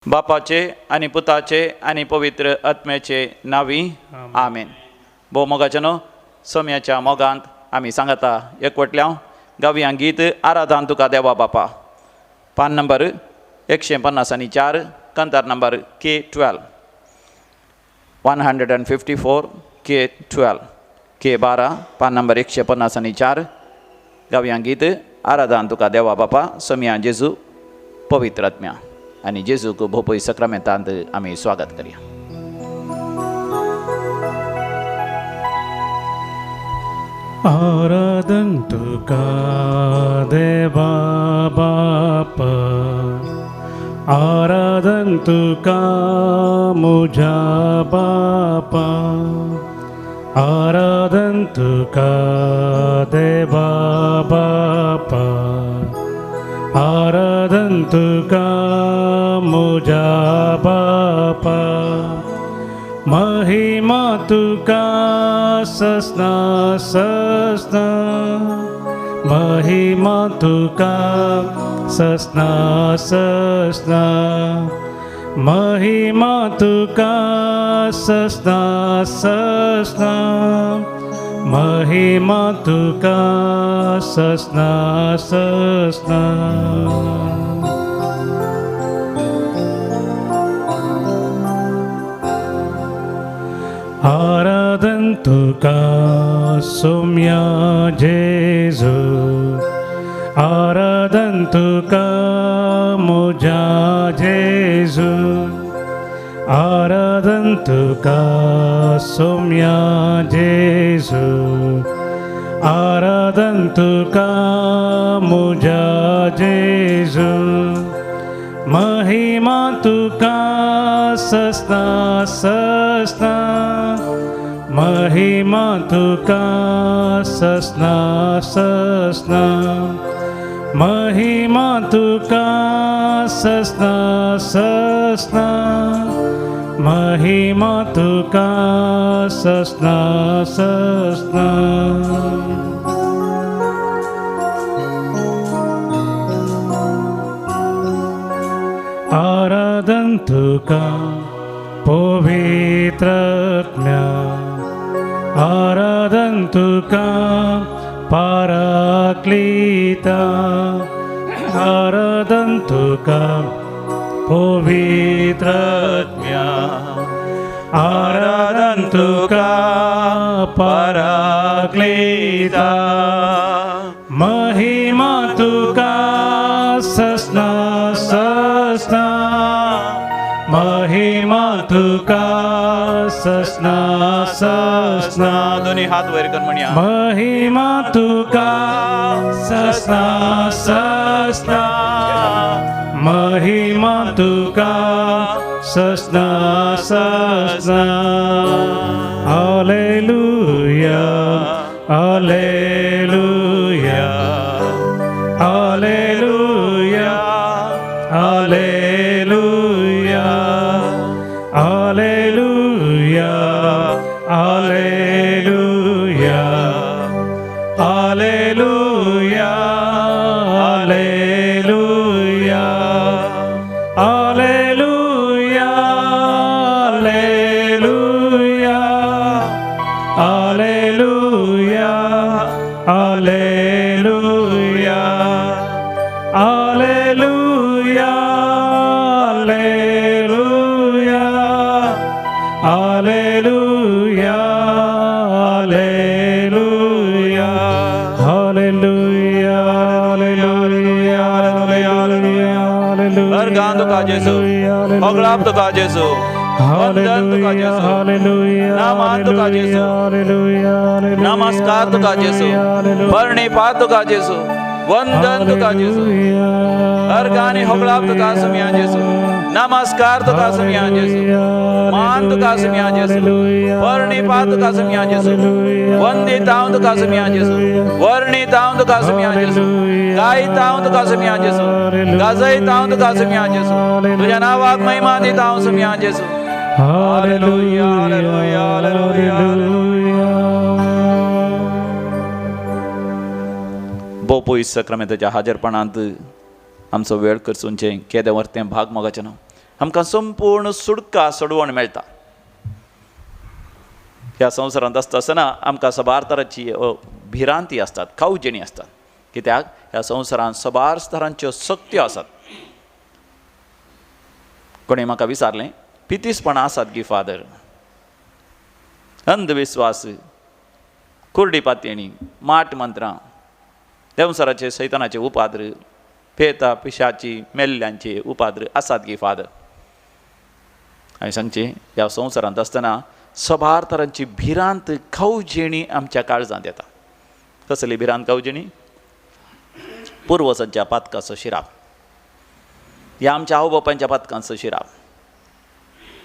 बापाचे आनी पुताचे आनी पवित्र आत्म्याचे नावी आमेन. भोव मोगाचे न्हू सोम्याच्या मोगांत आमी सांगता एकवटल्या गावया गीत आराधन तुका देवा बापा. पान number 154, कंतार number K12, 154 K12 K12, पान नंबर 154. गावया गीत आराधन तुका देवा बापा, सोम्या जेजू पवित्र आत्म्या आनी जेजूक भोपय सक्रामेंतांत आमी स्वागत करया. आराधन तुका देवा बापा, आराधन तुका मुझा बापा, आराधन तुका देवा बापा, आराधन तुका मुझा बापा, महिमा तुका ससना ससना, महिमा तुका ससना ससना, महिमा तुका ससना ससना, महिमा तुका ससना ससना. आराधन तुका सोम्या जेजू, आराधन तुका मुझा जेजू, आराधन तुका सोम्या जेजू, आराधन तुका मुझा जेजू, महिमा तुका ससना ससना, महिमा तुका ससना ससना, महिमा तुका ससना ससना, महिमा तुका ससना ससना. आराधन तुका पवित्र आत्म्या, आराधन तुका पाराक्लीता, आराधन तुका पवित्र आत्म्या, आराधन तुका पाराक्लीता, महिमा तुका ससना ससना, महिमा तुका ससना ससना. दोन्ही हात वयर कर म्हणया. महिमा तुका ससना ससना, महिमा तुका ससना ससना. Hallelujah hallelujah hallelujah hallelujah hallelujah hallelujah hallelujah hallelujah hallelujah hallelujah hallelujah hallelujah hallelujah hallelujah hallelujah hallelujah hallelujah hallelujah hallelujah. अर्गान तुका जेजू, होगळाप तुका जेजू, वंदन तुका जेजू, नामान तुका जेजू, नमस्कार तुका जेजू, प्रणिपात तुका जेजू, वंदन तुका जेजू, अर्गानी होगळाप तुका सुमिया जेजू, नमस्कार तुका सुमिया जेजू, मान तुका सुमिया जेजू, प्रणिपात तुका सुमिया जेजू, वंदित हांव तुका सुमिया जेजू, वर्णित हांव तुका सुमिया जेजू, गायत हांव तुका सुमिया जेजू, गाजयत हांव तुका सुमिया जेजू, तुझ्या नावाक महिमा दिता हांव सुमिया जेजू. Hallelujah hallelujah hallelujah. भोव सक्रामेंताच्या हाजरपणांत आमचो वेळ करचें केदें वर्तें भाग मोगाचें न्हू. आमकां संपूर्ण सुटका सोडवण मेळटा. ह्या संवसारांत आसता आसतना आमकां साबार तरांची भिरांती आसतात, कावजेणी आसतात. कित्याक ह्या संवसारांत साबार तरांच्यो सक्त्यो आसात. कोणें म्हाका विचारलें, पितीसपणां आसात गी फादर, अंधविस्वास, कुर्डी पातयेणी, माट मंत्रां, देंवसराचे सैतानाचे उपाद्र, पेता पिशाची मेल्ल्यांचे उपाद्र आसात गी फादर? हांवें सांगचें, ह्या संवसारांत आसतना साबार तरांची भिरांत कावजेणी आमच्या काळजांत येता. कसली भिरांत कावजेणी? पुर्वजांच्या पातकाचो शिराप, ह्या आमच्या आवय बापायच्या पातकांचो शिराप,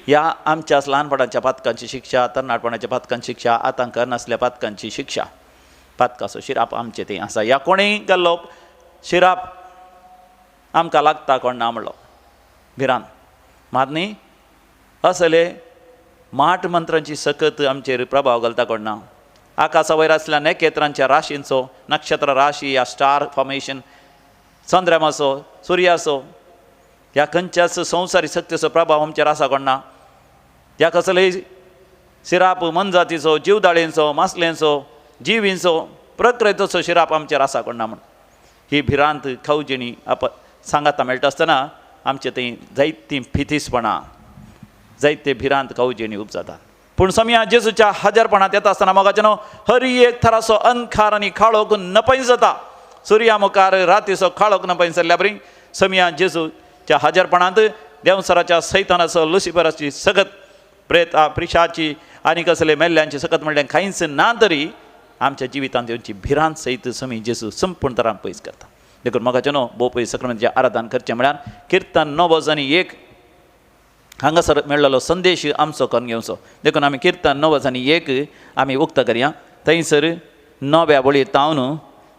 ह्या आमच्या ल्हानपणाच्या पातकांची शिक्षा, तरणाटपणाच्या पातकांची शिक्षा, आतां करनासल्या पातकांची शिक्षा, पातकाचो शिराप आमचें तें आसा. ह्या कोणेय गेल्लो शिराप आमकां लागता कोण ना म्हणलो भिरांत. मात न्ही असले माट मंत्रांची सकत आमचेर प्रभाव घालता कोण ना. आकाशा वयर आसल्या नखेत्रांच्या राशींचो, नक्षत्र राशी या स्टार फॉर्मेशन, चंद्रमाचो, सुर्याचो, ह्या खंयच्याच संवसारी शक्तीचो प्रभाव आमचेर आसा कोण ना. ह्या कसलेय शिराप मनजातीचो, जिवदाळींचो, मासल्यांचो, जिवींचो, प्रकृतीचो शिराप आमचेर आसा कोण ना. म्हण ही भिरांत खावजेणी आप सांगाता मेळटा आसतना आमचे थंय जायतीं फितीसपणां, जायते भिरांत कावजेणी उपजातात. पूण समया जेजूच्या हजारपणांत येता आसतना मोगाचें न्हू हर एक थराचो अंधकार आनी काळोख नपयस जाता. सुर्या मुखार रातीचो काळोख नपयस जाल्ल्या बरी समया जेजूच्या हजारपणांत देंवसराच्या सैतानाचो, लुसिफराची सगत, प्रेत प्रिशाची आनी कसले मेल्ल्यांची सकत म्हणल्यार कांयच ना तरी आमच्या जिवितांत येवची भिरांत सयत समी जेजू संपूर्ण तरान पयस करता. देखून मोगाचें न्हू भोव पयस सक्रमेंताचें आराधन करचें म्हळ्यार किर्तन 91 हांगासर मेळ्ळलो संदेश आमचो करून घेवचो. देखून आमी किर्तन 91 आमी उक्तो करया. थंयसर 9व्या वळी तावन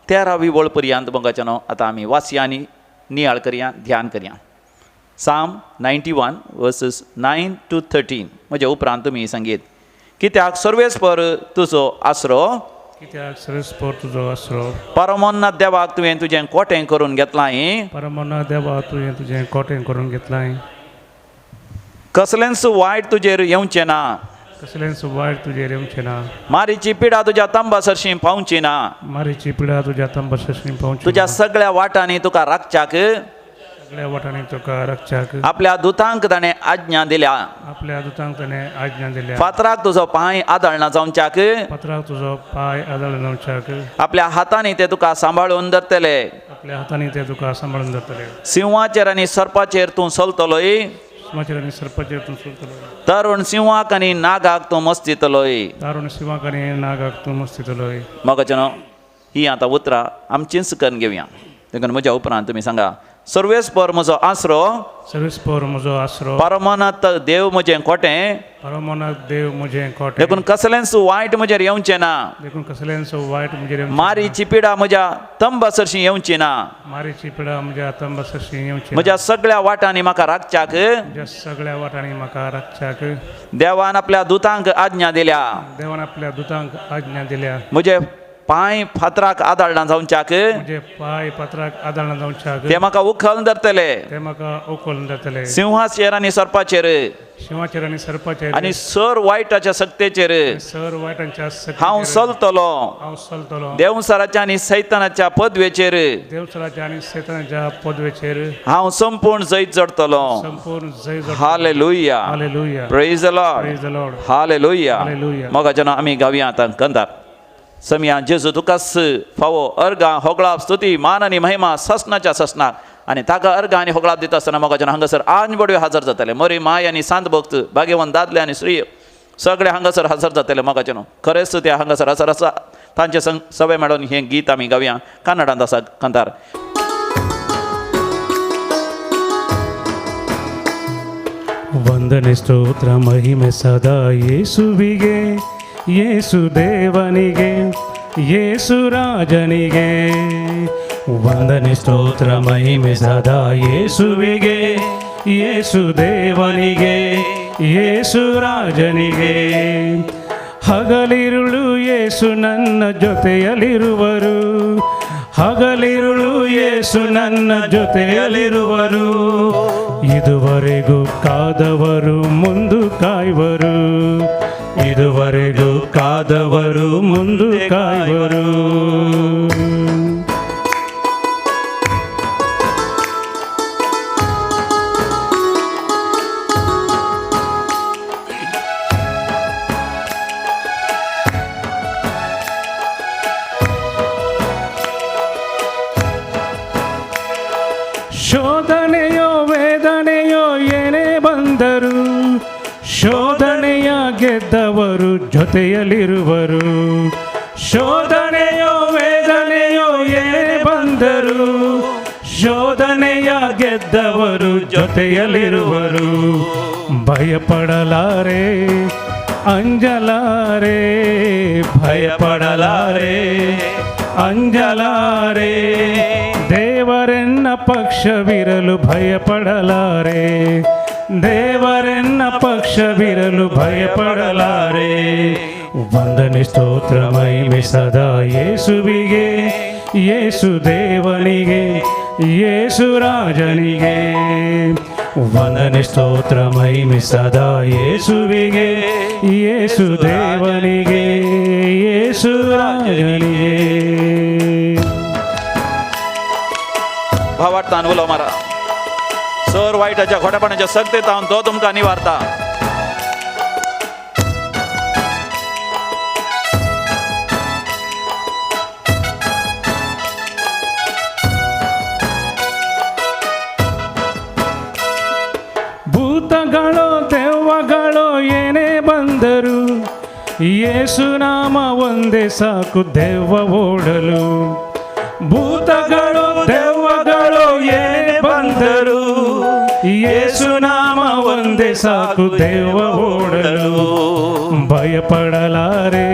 13वी वळ पर्यंत मोगाचें न्हू आतां आमी वाचया आनी नियाळ करया, ध्यान करया. Psalm 91 verses 9 to 13. म्हज्या उपरांत तुमी सांगीत, कित्याक सर्वेस्पर तुजो आसरो, कित्याक सर्वेस्पर तुजो आसरो, परमोन्नत देवाक तुवें तुजें कोटें करून घेतलां, परमोन्नत देवाक तुवें तुजें कोटें करून घेतलां, कसलेंच वायट तुजेर येवचें ना, कसलेंच वायट तुजेर येवचें ना, मारीची पिडा तुज्या तांबा सरशी पावची ना, मारीची पिडा तुज्या तांबा सरशी पावची, तुज्या सगळ्या वाटांनी तुका राखच्याक, सगळ्या वाटांनी तुका राखच्याक आपल्या दुतांक ताणें आज्ञा दिल्या, आपल्या दुतांक ताणें आज्ञा दिल्या, फातराक तुजो पांय आदळना जावच्याक, फातराक तुजो पांय आदळना जावच्याक, आपल्या हातांनी ते तुका सांबाळून धरतले, आपल्या हातांनी ते तुका सांबाळून धरतले, सिंहाचेर आनी सर्पाचेर तूं चलतलोय, तरुण सिंहाक आनी नागाक तूं मस्तितलोय, तरुण सिंहाक आनी नागाक तूं मस्तितलोय. मोगाचें न्हू ही आतां उतरां आमचींच करून घेवया. देखून म्हज्या उपरांत तुमी सांगा, सर्वेस्पर म्हजो आसरो, सर्वेस्पर म्हजो आसरो, परमोन्नत देव म्हजें कोटें, परमोन्नत देव म्हजें कोटें, देखून कसलेंच वायट म्हजेर येवचें ना, देखून कसलेंच वायट म्हजेर, मारीची पिडा म्हज्या तंबा सरशी येवची ना, मारीची पिडा म्हज्या तंबा सरशी येवची, म्हज्या सगळ्या वाटांनी म्हाका राखच्याक, म्हज्या सगळ्या वाटांनी म्हाका राखच्याक, देवान आपल्या दुतांक आज्ञा दिल्या, देवान आपल्या दुतांक आज्ञा दिल्या, म्हजे पांय फातराक आदळना जावच्याक, म्हजे पांय फातराक आदळना जावच्याक, ते म्हाका उखलून धरतले, ते म्हाका उखलून धरतले, सिंहाचेर आनी सर्पाचेर, शिंवाचेर आनी सर्पाचेर, आनी सर वायटाच्या सक्तेचेर, सर वायटाच्या हांव चलतलो, हांव चलतलो, देवसराच्या आनी सैतानाच्या पदवेचेर, देवसराच्या आनी सैतानाच्या पदवेचेर हांव संपूर्ण जैत जोडतलो, संपूर्ण जैत. Hallelujah, hallelujah, praise the Lord, praise the Lord, hallelujah. Hallelujah. मोगाचें न्हू आमी गावया आतां कंदार. समया जेजू तुकाच फावो अर्गां होगळाप स्तुती मान आनी महिमा ससनाच्या ससनाक. आनी ताका अर्गां आनी होगळाप दिता आसतना मोगाचें हांगासर आन बडव्यो हजर जातले. मरी माय आनी सांत भक्त, भाग्यवंत दादले आनी स्त्री सगळे हांगासर हजर जातले. मोगाचें न्हू खरेंच ते हांगासर हजर आसा. तांचे संग सवे मेळून हें गीत आमी गावया. कन्नडांत आसा कंतार. ವಂದನೆ ಸ್ತೋತ್ರ ಮಹಿಮೆ ಸದಾ ಯೇಸುವಿಗೆ, ಯೇಸು ದೇವನಿಗೆ, ಯೇಸು ರಾಜನಿಗೆ. ವಂದನೆ ಸ್ತೋತ್ರ ಮಹಿಮೆ ಸದಾ ಯೇಸುವಿಗೆ, ಯೇಸು ದೇವನಿಗೆ, ಯೇಸು ರಾಜನಿಗೆ. ಹಗಲಿರುಳು ಯೇಸು ನನ್ನ ಜೊತೆಯಲ್ಲಿರುವರು, ಹಗಲಿರುಳು ಯೇಸು ನನ್ನ ಜೊತೆಯಲ್ಲಿರುವರು. ಇದುವರೆಗೂ ಕಾದವರು ಮುಂದು ಕಾಯುವರು, ಇದುವರೆಗೂ ಕಾದವರು ಮುಂದು ಕಾಯುವರು. ಶೋಧನೆಯೋ ವೇದನೆಯೋ ಏನೇ ಬಂದರು, ಶೋಧನೆಯ ಗೆದ್ದವರು ಜೊತೆಯಲ್ಲಿರುವರು. ಶೋಧನೆಯೋ ವೇದನೆಯೋ ಏನೇ ಬಂದರು, ಶೋಧನೆಯ ಗೆದ್ದವರು ಜೊತೆಯಲ್ಲಿರುವರು. ಭಯಪಡಲಾರೆ ಅಂಜಲಾರೆ, ಭಯಪಡಲಾರೆ ಅಂಜಲಾರೆ, ದೇವರೆನ್ನ ಪಕ್ಷವಿರಲು ಭಯಪಡಲಾರೆ, ದೇವರೆನ್ನ ಪಕ್ಷವಿರಲು ಭಯಪಡಲಾರೆ. ವಂದನೆ ಸ್ತೋತ್ರ ಮಹಿಮೆ ಸದಾ ಯೇಸುವಿಗೆ, ಯೇಸು ದೇವನಿಗೆ, ಯೇಸು ರಾಜನಿಗೆ. ವಂದನೆ ಸ್ತೋತ್ರ ಮಹಿಮೆ ಸದಾ ಯೇಸುವಿಗೆ, ಯೇಸು ದೇವನಿಗೆ, ಯೇಸು ರಾಜನಿಗೆ. भावार्थान उलो मारा. सर वायटाच्या खोटेपणाच्या सक्तेतावन तो तुमकां निवारता. ಭೂತಗಳು ದೆವ್ವಗಳು ಏನೇ ಬಂದರು, ಯೇಸುನಾಮ ಒಂದೇ ಸಾಕು ದೆವ್ವ ಓಡಲು. ಭೂತಗಳು ದೆವ್ವಗಳು ಏನೇ ಬಂದರು, ಯೇಸುನಾಮ ಒಂದೇ ಸಾಕು ದೆವ್ವ ಓಡಲು. ಭಯಪಡಲಾರೆ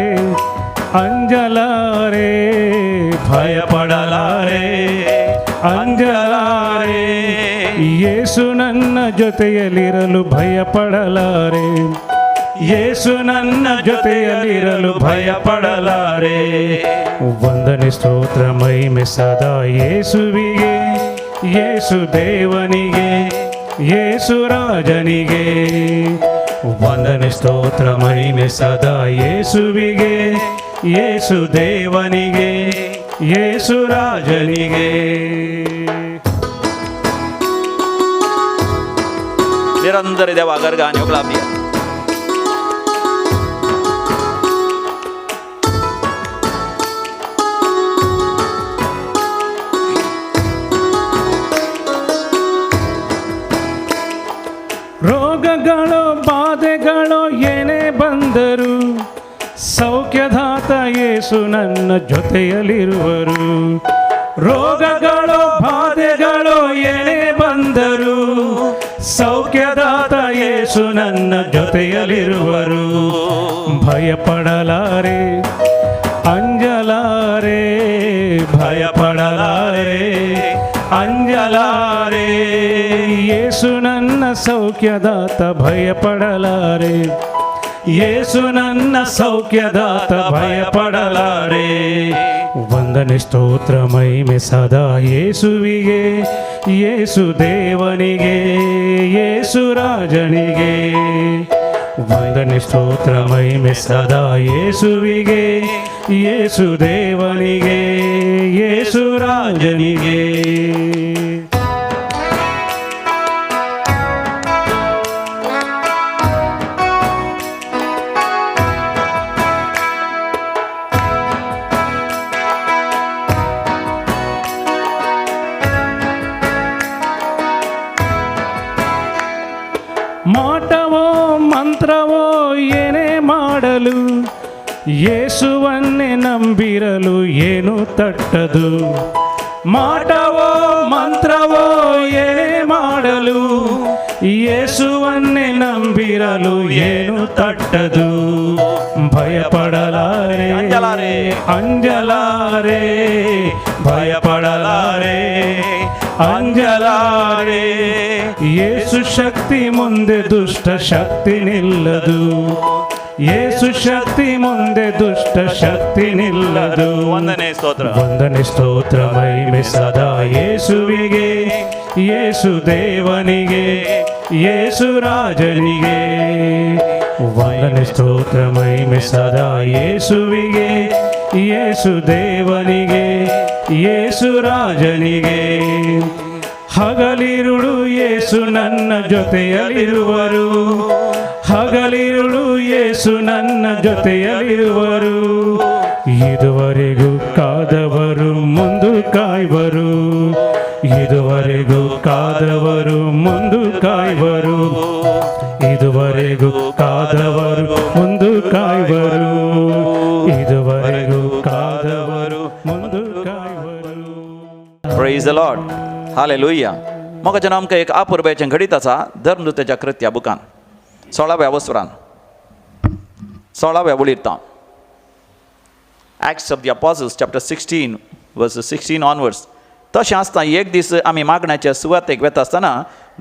ಅಂಜಲಾರೆ, ಭಯಪಡಲಾರೆ ಅಂಜಲಾರೆ, ಯೇಸು ನನ್ನ ಜೊತೆಯಲ್ಲಿರಲು ಭಯಪಡಲಾರೆ, ಯೇಸು ನನ್ನ ಜೊತೆಯಲ್ಲಿರಲು ಭಯಪಡಲಾರೆ. ವಂದನೆ ಸ್ತೋತ್ರ ಮಹಿಮೆ ಸದಾ ಯೇಸುವಿಗೆ, ಯೇಸು ದೇವನಿಗೆ, ಯೇಸು ರಾಜನಿಗೆ. ವಂದನೆ ಸ್ತೋತ್ರ ಮಹಿಮೆ ಸದಾ ಯೇಸುವಿಗೆ, ಯೇಸು ದೇವನಿಗೆ, ಯೇಸು ರಾಜನಿಗೆ. निरंतर देवा गर्गान योगला दिया. ರೋಗಗಳು ಬಾಧೆಗಳು ಏನೇ ಬಂದರು, ಸೌಖ್ಯದಾತ ಯೇಸು ನನ್ನ ಜೊತೆಯಲ್ಲಿರುವರು. ರೋಗಗಳು ಬಾಧೆಗಳು ಏನೇ ಬಂದರು, ಸೌಖ್ಯದಾತ ಯೇಸು ನನ್ನ ಜೊತೆಯಲ್ಲಿರುವರು. ಭಯಪಡಲಾರೆ ಅಂಜಲಾರೆ, ಭಯಪಡಲಾರೆ ಅಂಜಲಾರೆ, ಯೇಸು ನನ್ನ ಸೌಖ್ಯದಾತ ಭಯಪಡಲಾರೆ, ಯೇಸು ನನ್ನ ಸೌಖ್ಯದಾತ ಭಯಪಡಲಾರೆ. ವಂದನೆ ಸ್ತೋತ್ರ ಮಹಿಮೆ ಸದಾ ಯೇಸುವಿಗೆ, ಯೇಸು ದೇವನಿಗೆ, ಯೇಸು ರಾಜನಿಗೆ. ವಂದನೆ ಸ್ತೋತ್ರ ಮಹಿಮೆ ಸದಾ ಯೇಸುವಿಗೆ, ಯೇಸು ದೇವನಿಗೆ, ಯೇಸು ರಾಜನಿಗೆ. ಮಾಟವೋ ಮಂತ್ರವೋ ಏನೇ ಮಾಡಲು, ಯೇಸುವನ್ನೇ ನಂಬಿರಲು ಏನು ತಟ್ಟದು. ಮಾಟವೋ ಮಂತ್ರವೋ ಏನೇ ಮಾಡಲು, ಯೇಸುವನ್ನೇ ನಂಬಿರಲು ಏನು ತಟ್ಟದು. ಭಯಪಡಲಾರೆ ಅಂಜಲಾರೆ. ಅಂಜಲಾರೆ, ಭಯಪಡಲಾರೆ ಅಂಜಲಾರೆ, ಯೇಸು ಶಕ್ತಿ ಮುಂದೆ ದುಷ್ಟ ಶಕ್ತಿ ನಿಲ್ಲದು. ಯೇಸು ಶಕ್ತಿ ಮುಂದೆ ದುಷ್ಟ ಶಕ್ತಿ ನಿಲ್ಲದು. ವಂದನೆ ಸ್ತೋತ್ರ. ವಂದನೆ ಸ್ತೋತ್ರ ಮಹಿಮೆ ಸದಾ ಯೇಸುವಿಗೆ, ಯೇಸು ದೇವನಿಗೆ, ಯೇಸು ರಾಜನಿಗೆ. ವಂದನೆ ಸ್ತೋತ್ರ ಮಹಿಮೆ ಸದಾ ಯೇಸುವಿಗೆ, ಯೇಸು ದೇವನಿಗೆ, ಯೇಸು ರಾಜನಿಗೆ. ಹಗಲಿರುಳು ಯೇಸು ನನ್ನ ಜೊತೆಯಲ್ಲಿರುವರು. ಹಗಲಿರುಳು ಯೇಸು ನನ್ನ ಜೊತೆಯಲ್ಲಿರುವರು. ಇದುವರೆಗೂ ಕಾದವರು ಮುಂದು ಕಾಯುವರು. ಇದುವರೆಗೂ ಕಾದವರು ಮುಂದು ಕಾಯುವರು. ಇದುವರೆಗೂ ಕಾದವರು ಮುಂದು ಕಾಯುವರು. ಇದುವರೆಗೂ ಕಾದವರು ಮುಂದು ಕಾಯುವರು. Praise the Lord. Hallelujah. मोगाचें आमकां एक अपुरबायेचें घडीत आसा धर्मदूताच्या कृत्या बुकान 16व्या वसरान 16व्या वळीर तावन. Acts of the Apostles chapter 16 verse 16 onwards. तशें आसतना एक दीस आमी मागण्याच्या सुवातेक वेता आसतना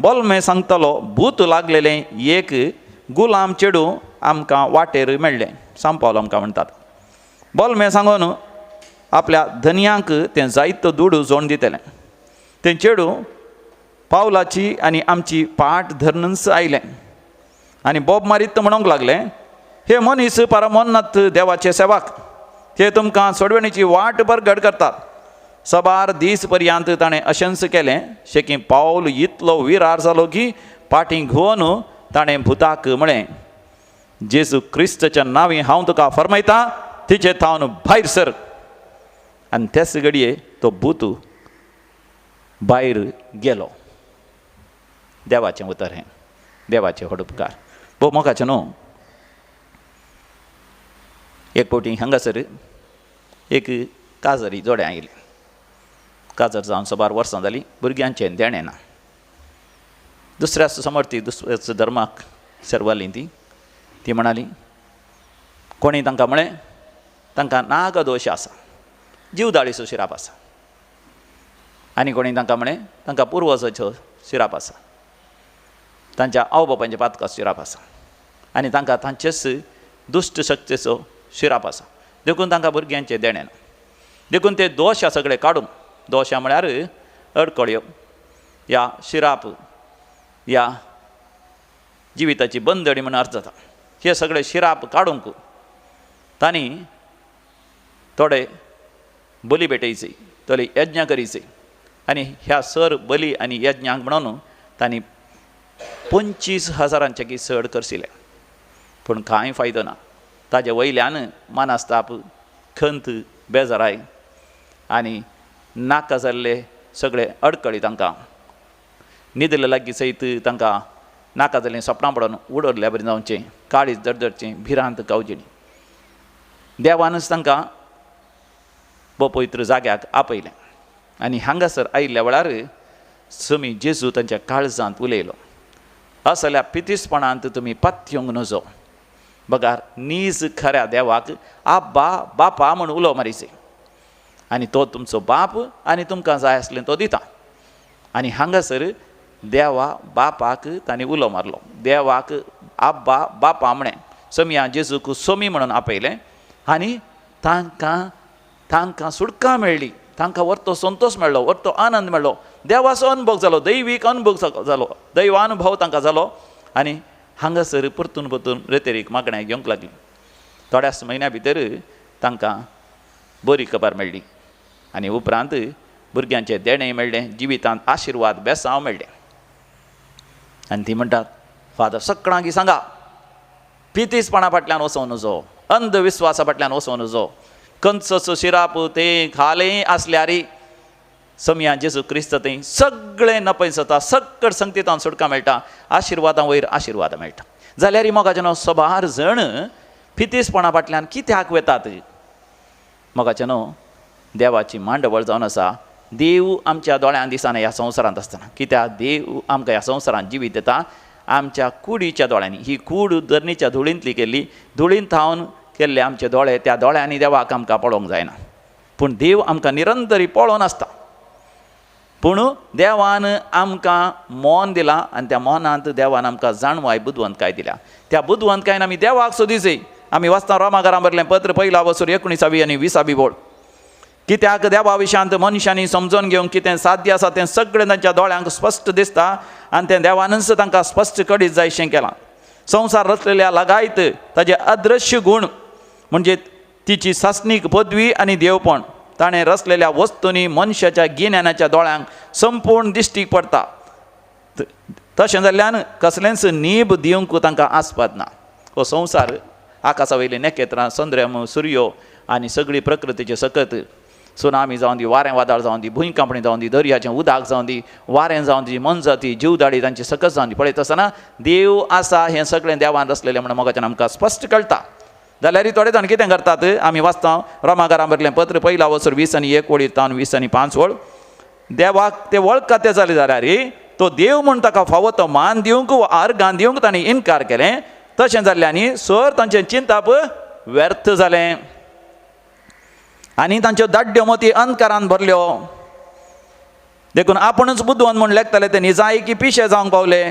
बोलमे सांगतालो भूत लागलेलें एक गुलाम चेडूं आमकां वाटेर मेळ्ळें. सांपावलो आमकां म्हणटात. बोलमे सांगून आपल्या धनयांक तें जायतो दुडू जोड दितलें. तें चेडूं पावलाची आनी आमची पाट धरनच आयलें आनी बोब मारीत म्हणूंक लागलें, हे मनीस परमोन्नत देवाचे सेवाक, ते तुमकां सोडवणीची वाट बरगड करतात. सबार दीस पर्यंत ताणें अशेंच केलें. शेकी पावल इतलो विरार जालो की पाटी घुवन ताणें भुताक म्हळें, जेजू क्रिस्तच्या नांवी हांव तुका फर्मायता, तिचे थावन भायर सर. आनी त्याच घडये तो भूत भायर गेलो. देवाचें उतर हें, देवाचें व्हड उपकार. भोव मोगाचें न्हू, एक फावटी हांगासर एक काजरी जोड्यां आयली. काजर जावन सुमार वर्सां जालीं, भुरग्यांचें देणें ना. दुसऱ्याच समर्थी दुसऱ्याच धर्माक सेर्वाली ती. ती म्हणाली, कोणी तांकां म्हळें तांकां नागदोश आसा, जिवदाळीचो शिराप आसा. आनी कोणी तांकां म्हळें तांकां पुर्वजाचो शिराप आसा, तांच्या आवय बापायच्या पातकाचो शिराप आसा आनी तांकां तांचेच दुश्ट शक्तीचो शिराप आसा, देखून तांकां भुरग्यांचें देणें ना. देखून ते दोश सगळे काडून, दोशां म्हळ्यार अडकळ्यो या शिराप या जिविताची बंदडी म्हण अर्थ जाता, हे सगळे शिराप काडूंक तांणी थोडे बली भेटयची, थोडे यज्ञ करीचे आनी ह्या सर बली आनी यज्ञांक म्हणून तांणी 25,000 की चड करशिले. पूण कांय फायदो ना. ताजे वयल्यान मानस्ताप, खंत, बेजाराय आनी नाका जाल्ले सगळे अडकळी तांकां न्हिदले लागीं सयत तांकां नाका जाल्लीं सपनां पडून उडयल्ल्या बरी जावचें, काळीज दडदडचें, भिरांत कावजेणी. देवानच तांकां भोव पवित्र जाग्याक आपयलें आनी हांगासर आयिल्ल्या वेळार समी जेजू तांच्या काळजांत उलयलो, असल्या पितीसपणांत तुमी पत्योंक नजो, बगार नीज खऱ्या देवाक आब्बा बापा म्हूण उलो मारीचे आनी तो तुमचो बाप आनी तुमकां जाय आसलें तो दिता. आनी हांगासर देवा बापाक तांणी उलो मारलो, देवाक आब्बा बापा म्हळें. समया जेजूक सोमी म्हणून आपयलें आनी तांकां तांकां सुटका मेळ्ळी, तांकां वर्तो संतोश मेळ्ळो, वर्तो आनंद मेळ्ळो, देवाचो अनुभव जालो, दैवीक अनुभव जालो, दैवानुभव तांकां जालो. आनी हांगासर परतून परतून रेतेरीक मागण्या घेवंक लागली. थोड्याच म्हयन्या भितर तांकां बरी खबर मेळ्ळी आनी उपरांत भुरग्यांचें देणें मेळ्ळें, जिवितांत आशिर्वाद बेसांव मेळ्ळें. आनी ती म्हणटात, फादर सगळ्यांक सांगा, पितीसपणा फाटल्यान वचों नजो, अंधविस्वासा फाटल्यान वचों नजो, कंचचो शिराप ते खालें आसल्यारी समया जेजू क्रिस्त थंय सगळें नपयसता, सगळ संगतीतान सुटका मेळटा, आशिर्वादां वयर आशिर्वाद मेळटा. जाल्यार मोगाचें न्हू सबार जण फितीसपणा फाटल्यान कित्याक वेतात? मोगाचें न्हू देवाची मांडवळ जावन आसा. देव आमच्या दोळ्यान दिसना ह्या संवसारांत आसतना, कित्याक देव आमकां ह्या संवसारांत जिवीत दिता आमच्या कुडीच्या दोळ्यांनी. ही कूड धरणीच्या धुळींतली केल्ली, धुळींत थावन केल्ले आमचे दोळे, त्या दोळ्यांनी देवाक आमकां पळोवंक जायना, पूण देव आमकां निरंतरी पळोवन आसता. पूण देवान आमकां मौन दिलां आनी त्या मौनांत देवान आमकां जाणवाय बुदवंतकाय दिल्या. त्या बुदवंतकायन आमी देवाक सोदी जाय. आमी वाचता रोमाकारां बरलें पत्र पयला वसूर 19वी आनी 20वी बोळ. कित्याक देवा विशांत मनशांनी समजून घेवंक कितें साध्य आसा तें सगळें तांच्या दोळ्यांक स्पश्ट दिसता आनी तें देवानूच तांकां स्पश्ट कळीत जायशें केलां. संवसार रचलेल्या लगायत ताजे अदृश्य गूण म्हणजे तिची सासणीक पदवी आनी देवपण ताणें रचलेल्या वस्तूंनी मनशाच्या गिन्यानाच्या दोळ्यांक संपूर्ण दिश्टीक पडटा. तशें जाल्ल्यान कसलेंच नीब दिवंक तांकां आस्पाद ना. हो संवसार आकाशा वयलीं नखेत्रां, चंद्रम, सुर्यो आनी सगळी प्रकृतीचे सकत सुनामी जावन दी, वारें वादळ जावन दी, भूंयकांपणी जावन दी, दर्याचें उदक जावन दी, वारें जावन दी, मनजाती जीवदाडी तांची सकत जावन दी, पळयत आसतना देव आसा हें सगळें देवान रचलेलें म्हणून मोगाच्यान आमकां स्पश्ट कळटा. जाल्यार थोडे जाण कितें करतात, आमी वाचता रोमाकारां बरलें पत्र पयला वसर 20 आनी 1 ओळी तावन 20 आनी 5 ओळ. देवाक ते वळखाते जाले जाल्यार तो देव म्हूण ताका फावो तो मान दिवंक वा अर्गां दिवंक तांणी इनकार केलें. तशें जाल्ल्यानी सर तांचें चिंताप व्यर्थ जालें आनी तांच्यो दाड्यो मोती अंधकारान भरल्यो. देखून आपुणूच बुदवंत म्हूण लेखताले ते निजायकी पिशे जावंक पावले.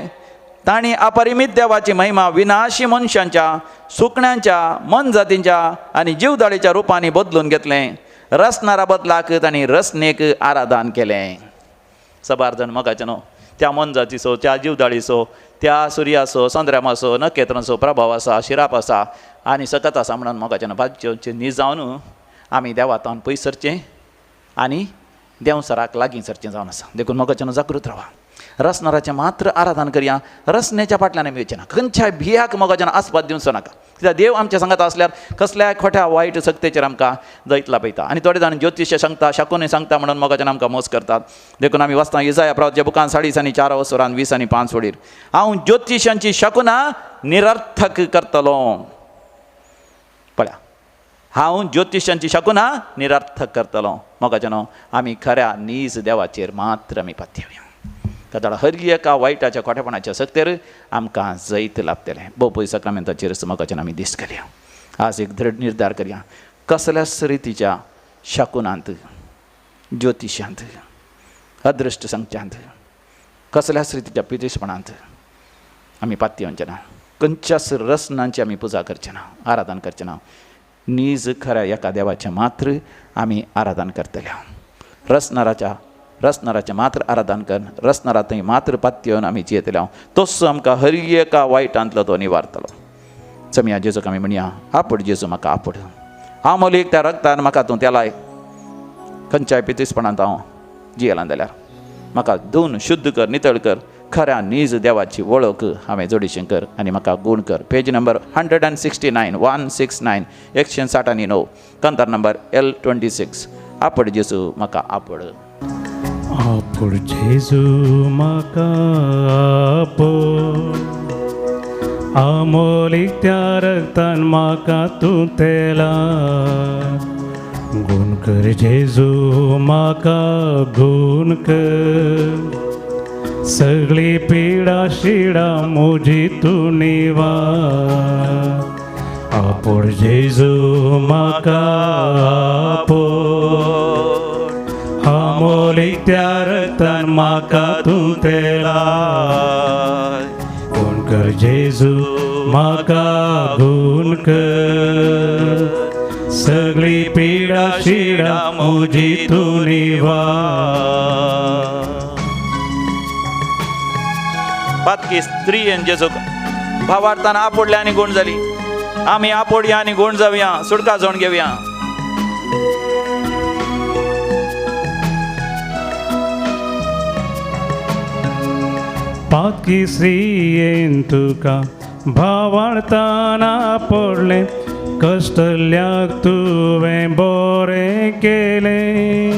तांणी अपरिमीत देवाची महिमा विनाशी मनशांच्या, सुकण्यांच्या, मनजातींच्या आनी जीवदाळीच्या रुपांनी बदलून घेतलें. रसणारा बदलाक तांणी रसनेक आराधन केलें. सबार जाण मोगाचे न्हू त्या मनजातीचो, त्या जीवदाळीचो, त्या सुर्याचो, चंद्रमाचो, नखेत्रांचो प्रभाव आसा, शिराप आसा आनी सकत आसा म्हणून मोगाचे न्हू भाजचे निजावन आमी देवातान पयस सरचें आनी देंवसराक लागीं सरचें जावन आसा. देखून मोगाचे न्हू जागृत रावा. रसणाराचें मात्र आराधन करया, रसनेच्या फाटल्यान आमी वचचे ना. खंयच्याय भियाक मोगाच्यान आस्पाद दिवचो नाका. कित्याक देव आमच्या सांगात आसल्यार कसल्याय खोट्या वायट सक्तेचेर आमकां जैत लाभयता. आनी थोडे जाण ज्योतिश सांगता, शकूनय सांगता म्हणून मोगाच्यान आमकां मोस करतात. देखून आमी वाचता इजाया प्रवाच्या बुकान 40 आनी 4 वसरान 20 आनी 5 वडीर, हांव ज्योतिशांची शकुनां निरर्थक करतलो. पळया, हांव ज्योतिशांची शकुनां निरर्थक करतलो. मोगाच्यान आमी खऱ्या नीज देवाचेर मात्र आमी पातयेवया. ताका हर एका वायटाच्या खोटेपणाच्या सक्तेर आमकां जैत लाभतलें. भोव सक्रामेंताचेर मोगाच्यान आमी दीस करया. आज एक दृढ निर्धार करया, कसल्याच रितीच्या शकुनांत, ज्योतिशांत, अदृश्ट सांगच्यांत, कसल्याच रितीच्या पितेशपणांत आमी पातयेवचे ना. खंयच्याच रसनांची आमी पुजा करचे ना, आराधन करचे ना. नीज खऱ्या एका देवाचें मात्र आमी आराधन करतले. रसणाराचें मात्र आराधन कर, रसणारा थंय मात्र पातयेवन आमी जियेतले. तोच आमकां हर एका वायटांतलो तो निवारतलो. चमया जेजूक आमी म्हणया, आपड जेजू म्हाका आपड, हांव मोलीक त्या रगतान म्हाका तूं तेलाय. खंयच्याय पितीसपणांत हांव जियेलां जाल्यार म्हाका धुवन शुद्ध कर, नितळ कर, खऱ्या नीज देवाची वळख हांवें जोडीशें कर आनी म्हाका गूण कर. पेज नंबर 169, 169, 169, कंतार नंबर L26. आपड जेजू म्हाका आपड. आपूण जेजू म्हाका आपूण, आमोलीक त्या रगतान म्हाका तूं तेला. गुण कर जेजू म्हाका गुण कर, सगळी पिडा शिडा म्हजी तूं निवार. आपूण जेजू म्हाका आपूण, आमोलीक त्या रगतान म्हाका तूं तेला. गुण कर जेजू म्हाका गुण कर, सगळी पिडा शिडा म्हजी तूं निवार. पातकी स्त्रीयेन जेजूक भावार्थान आपोडल्या आनी गुण जाली. आमी आपोडया आनी गुण जावया, सुटका जोड घेवया. पातकी स्त्रियेन तुका भावार्थान आपोडलें, कश्टल्याक तुवें बरें केलें.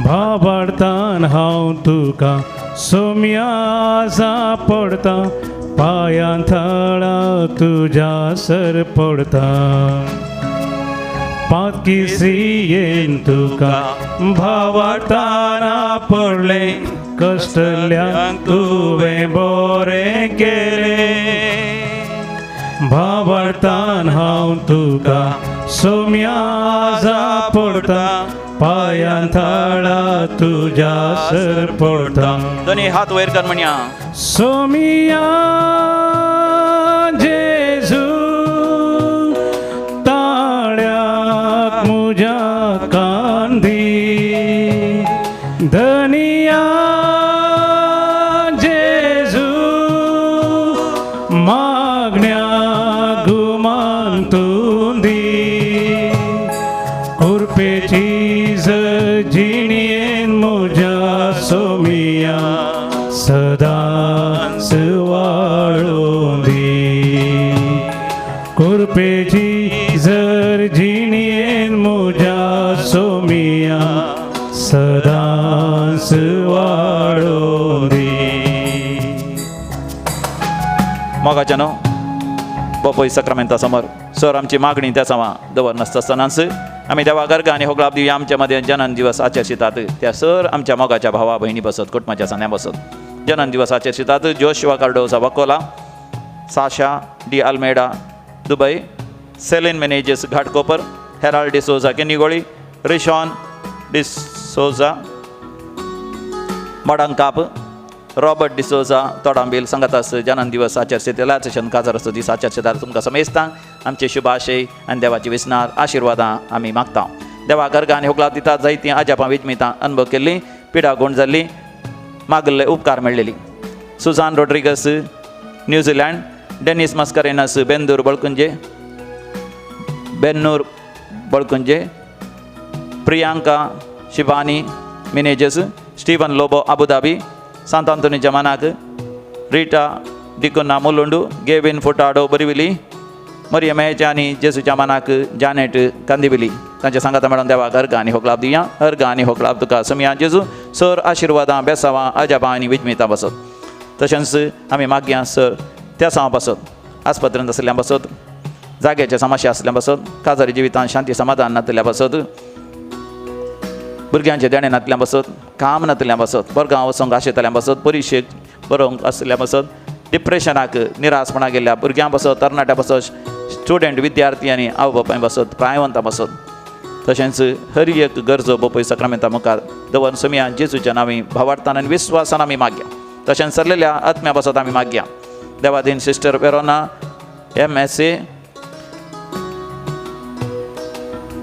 भावार्थान हांव तुका सोम्या पडता, पांयां थळा तुज्या सर पडता. पातकी स्त्रियेन तुका भावार्थान आपोडलें, कश्टल्याक तुवें बरें केलें. भावार्थान हांव तुका सोम्या पडता, पांयां थाळा तुज्या सर पडटा. दोनी हात वयर कर म्हणया. सोमिया जेजू ताळ्याक मुज्या कांदी, धनिया जेजू मागण्या गुमान तूं दी, कुरपेची जिणयेन मुज्या सोमिया सदांच वाळूं दी, कुरपेची जर जिणयेन मुज्या सोमिया सदांच वाळूं दी. मोगाच्या न्हू बापूय सक्रामेंता समोर सर आमची मागणी त्या समा दवर नासतानाच आमी देवा गर्गा आनी होगळाप दिवया. आमच्या मदें जनन दिवस आचर्शितात त्या सर आमच्या मोगाच्या भावा भयणी बसत कुटुंबाच्या सान्या बसत जनन दिवस आचर्शितात Joshua Cardoza Vakola, Sasha D Almeida Dubai, Celine Menezes Ghatkopar, Harold D'Souza Kinnigoli, Rishon D'Souza Madangkap, Robert D'Souza Todambil सांगातास जनन दिवस आचर्शित शन काजार असो दीस आचर्शितात तुमकां समेस्तांक आमचे शुभाशय आनी देवाची विसनार आशिर्वादां आमी मागता. देवा गर्गा आनी होगला दिता जायतीं आजापां विजमितां अनुभव केल्लीं, पिडा गुण जाल्ली, मागल्ले उपकार मेळ्ळेली. Susan Rodrigues New Zealand, Dennis Mascarenhas Bendur Balkunje, Bennur Balkunje, Priyanka Shivani Menezes, Steven Lobo Abu Dhabi, Sant Anthony जमानाक, Rita D'Cunha Mulund, Gavin Furtado Borivali, Maria मेहच्या आनी जेसूच्या मानाक जानेट कांदिविली. तांच्या सांगाता मेळोन देवाक अर्घ आनी होगलाप दिया. अर्घ आनी होगलाप तुका समिया जेजू सर आशिर्वादां बेसावां अजापां आनी विजमितां बसत. तशेंच आमी मागया सर त्या सावां बसत, आस्पत्रेंत आसल्या बसत, जाग्याच्या समस्या आसल्या बसत, काजारी जिवितांत शांती समाधान नातल्या बसत, भुरग्यांचे देणें नातल्या बसत, काम नातल्या बसत, बरगांव वचोंक आशेतल्या बसत, परिशेक बरोवंक आसल्या बसत, डिप्रेशनाक निरासपणा गेल्ल्या भुरग्यां बसत, तरणाट्या बसत, स्टुडंट विद्यार्थी आनी आवय बापाय बसत, प्रायवंतां बसत. तशेंच हर एक गरजो बापूय सक्रामेंता मुखार दवर समिया जेजूच्या नांवी भावार्थान आनी विस्वासान आमी मागया. तशेंच सरलेल्या आत्म्या बसत आमी मागया. देवादीन सिस्टर वेरोना MSA,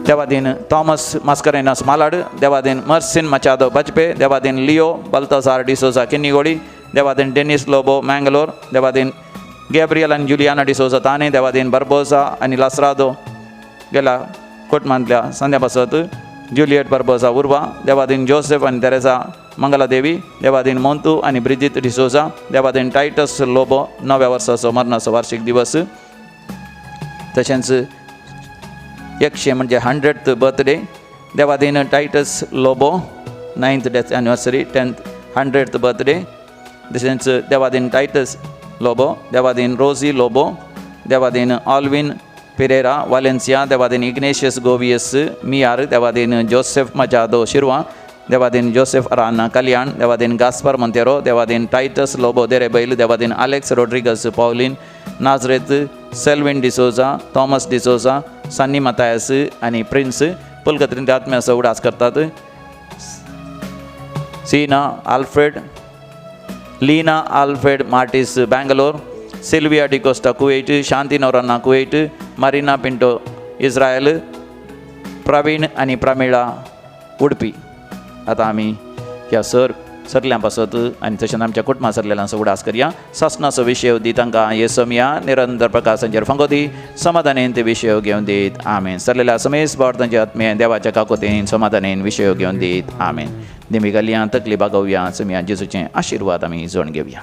देवादीन थॉमस मास्करेनस मालाड, देवादीन मर्सिन मचादो बजपे, देवादीन लिओ बल्तासार डिसोजा किन्नीगोडी, देवादीन डेनिस लोबो मँगलोर, देवादीन गॅब्रियल आनी जुलियाना डिसोजा ताने, देवादीन बर्बोजा आनी लासरादो गेला कोटमांतल्या संध्या बसत, जुलियट बर्बोजा उर्वा, देवादीन जोसेफ आनी तेरेजा मंगलादेवी, देवादीन मोंतू आनी ब्रिजीत डिसोजा, देवादीन टायटस लोबो 9व्या वर्साचो मरणाचो वार्षिक दिवस. तशेंच 100 म्हणजे 100th birthday Devadin Titus Lobo 9th death anniversary 10th 100th birthday. तशेंच देवादीन टायटस लोबो, देवादीन रोजी लोबो, देवादीन ऑल्विन पिरेरा वालेन्सिया, देवादीन इग्नेशियस गोवियस मियार, देवादीन जोसेफ मजादो शिरवा, देवादीन जोसेफ अराना कल्याण, देवादीन गास्पर मोंतेरो, देवादीन टायटस लोबो देरेबैल, देवादीन Alex Rodrigues Pauline Nazareth, Selvin D'Souza, Thomas D'Souza, Sunny Mathias आनी प्रिन्स. पुलकत्रीन ते आत्म्याचो उडास करतात. Seena Alfred, Leena Alfred Martis Bangalore, Sylvia D'Costa Kuwait, Shanti Noronha Kuwait, Marina Pinto Israel, Praveen आनी प्रमिळा उडपी. आतां आमी ह्या सर सरल्यां पासत आनी तशेंच आमच्या कुटुंबा सरलेल्यांचो उडास करया. सासणाचो विशय दी तांकां हे समया निरंतर प्रकाशांचेर फांको दी, समाधानेन ते विशय घेवन दीत. आमेन. सरलेल्या समेस भाव तांचे आत्मे देवाच्या काकोतेन समाधानेन विशय घेवन दीत. आमेन. दिमी घालया, तकली बागोवया, समया जेजूचे आशिर्वाद आमी जोड घेवया.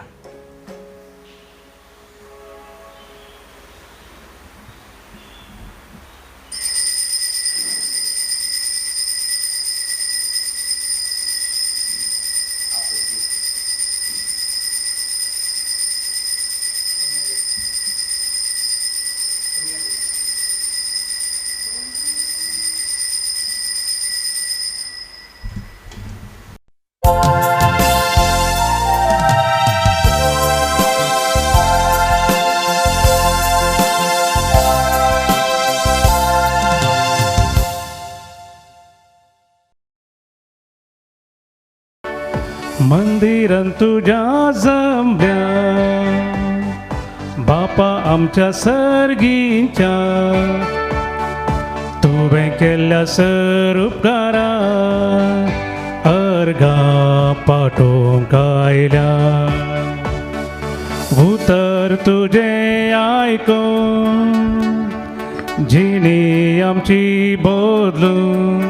मंदिरान तुज्या जमल्या बापा आमच्या सर्गीच्या तुवें केल्ल्या सर उपकारा अर्घां पाठोवंक आयल्या. उतर तुजें आयकून जिणी आमची बदलून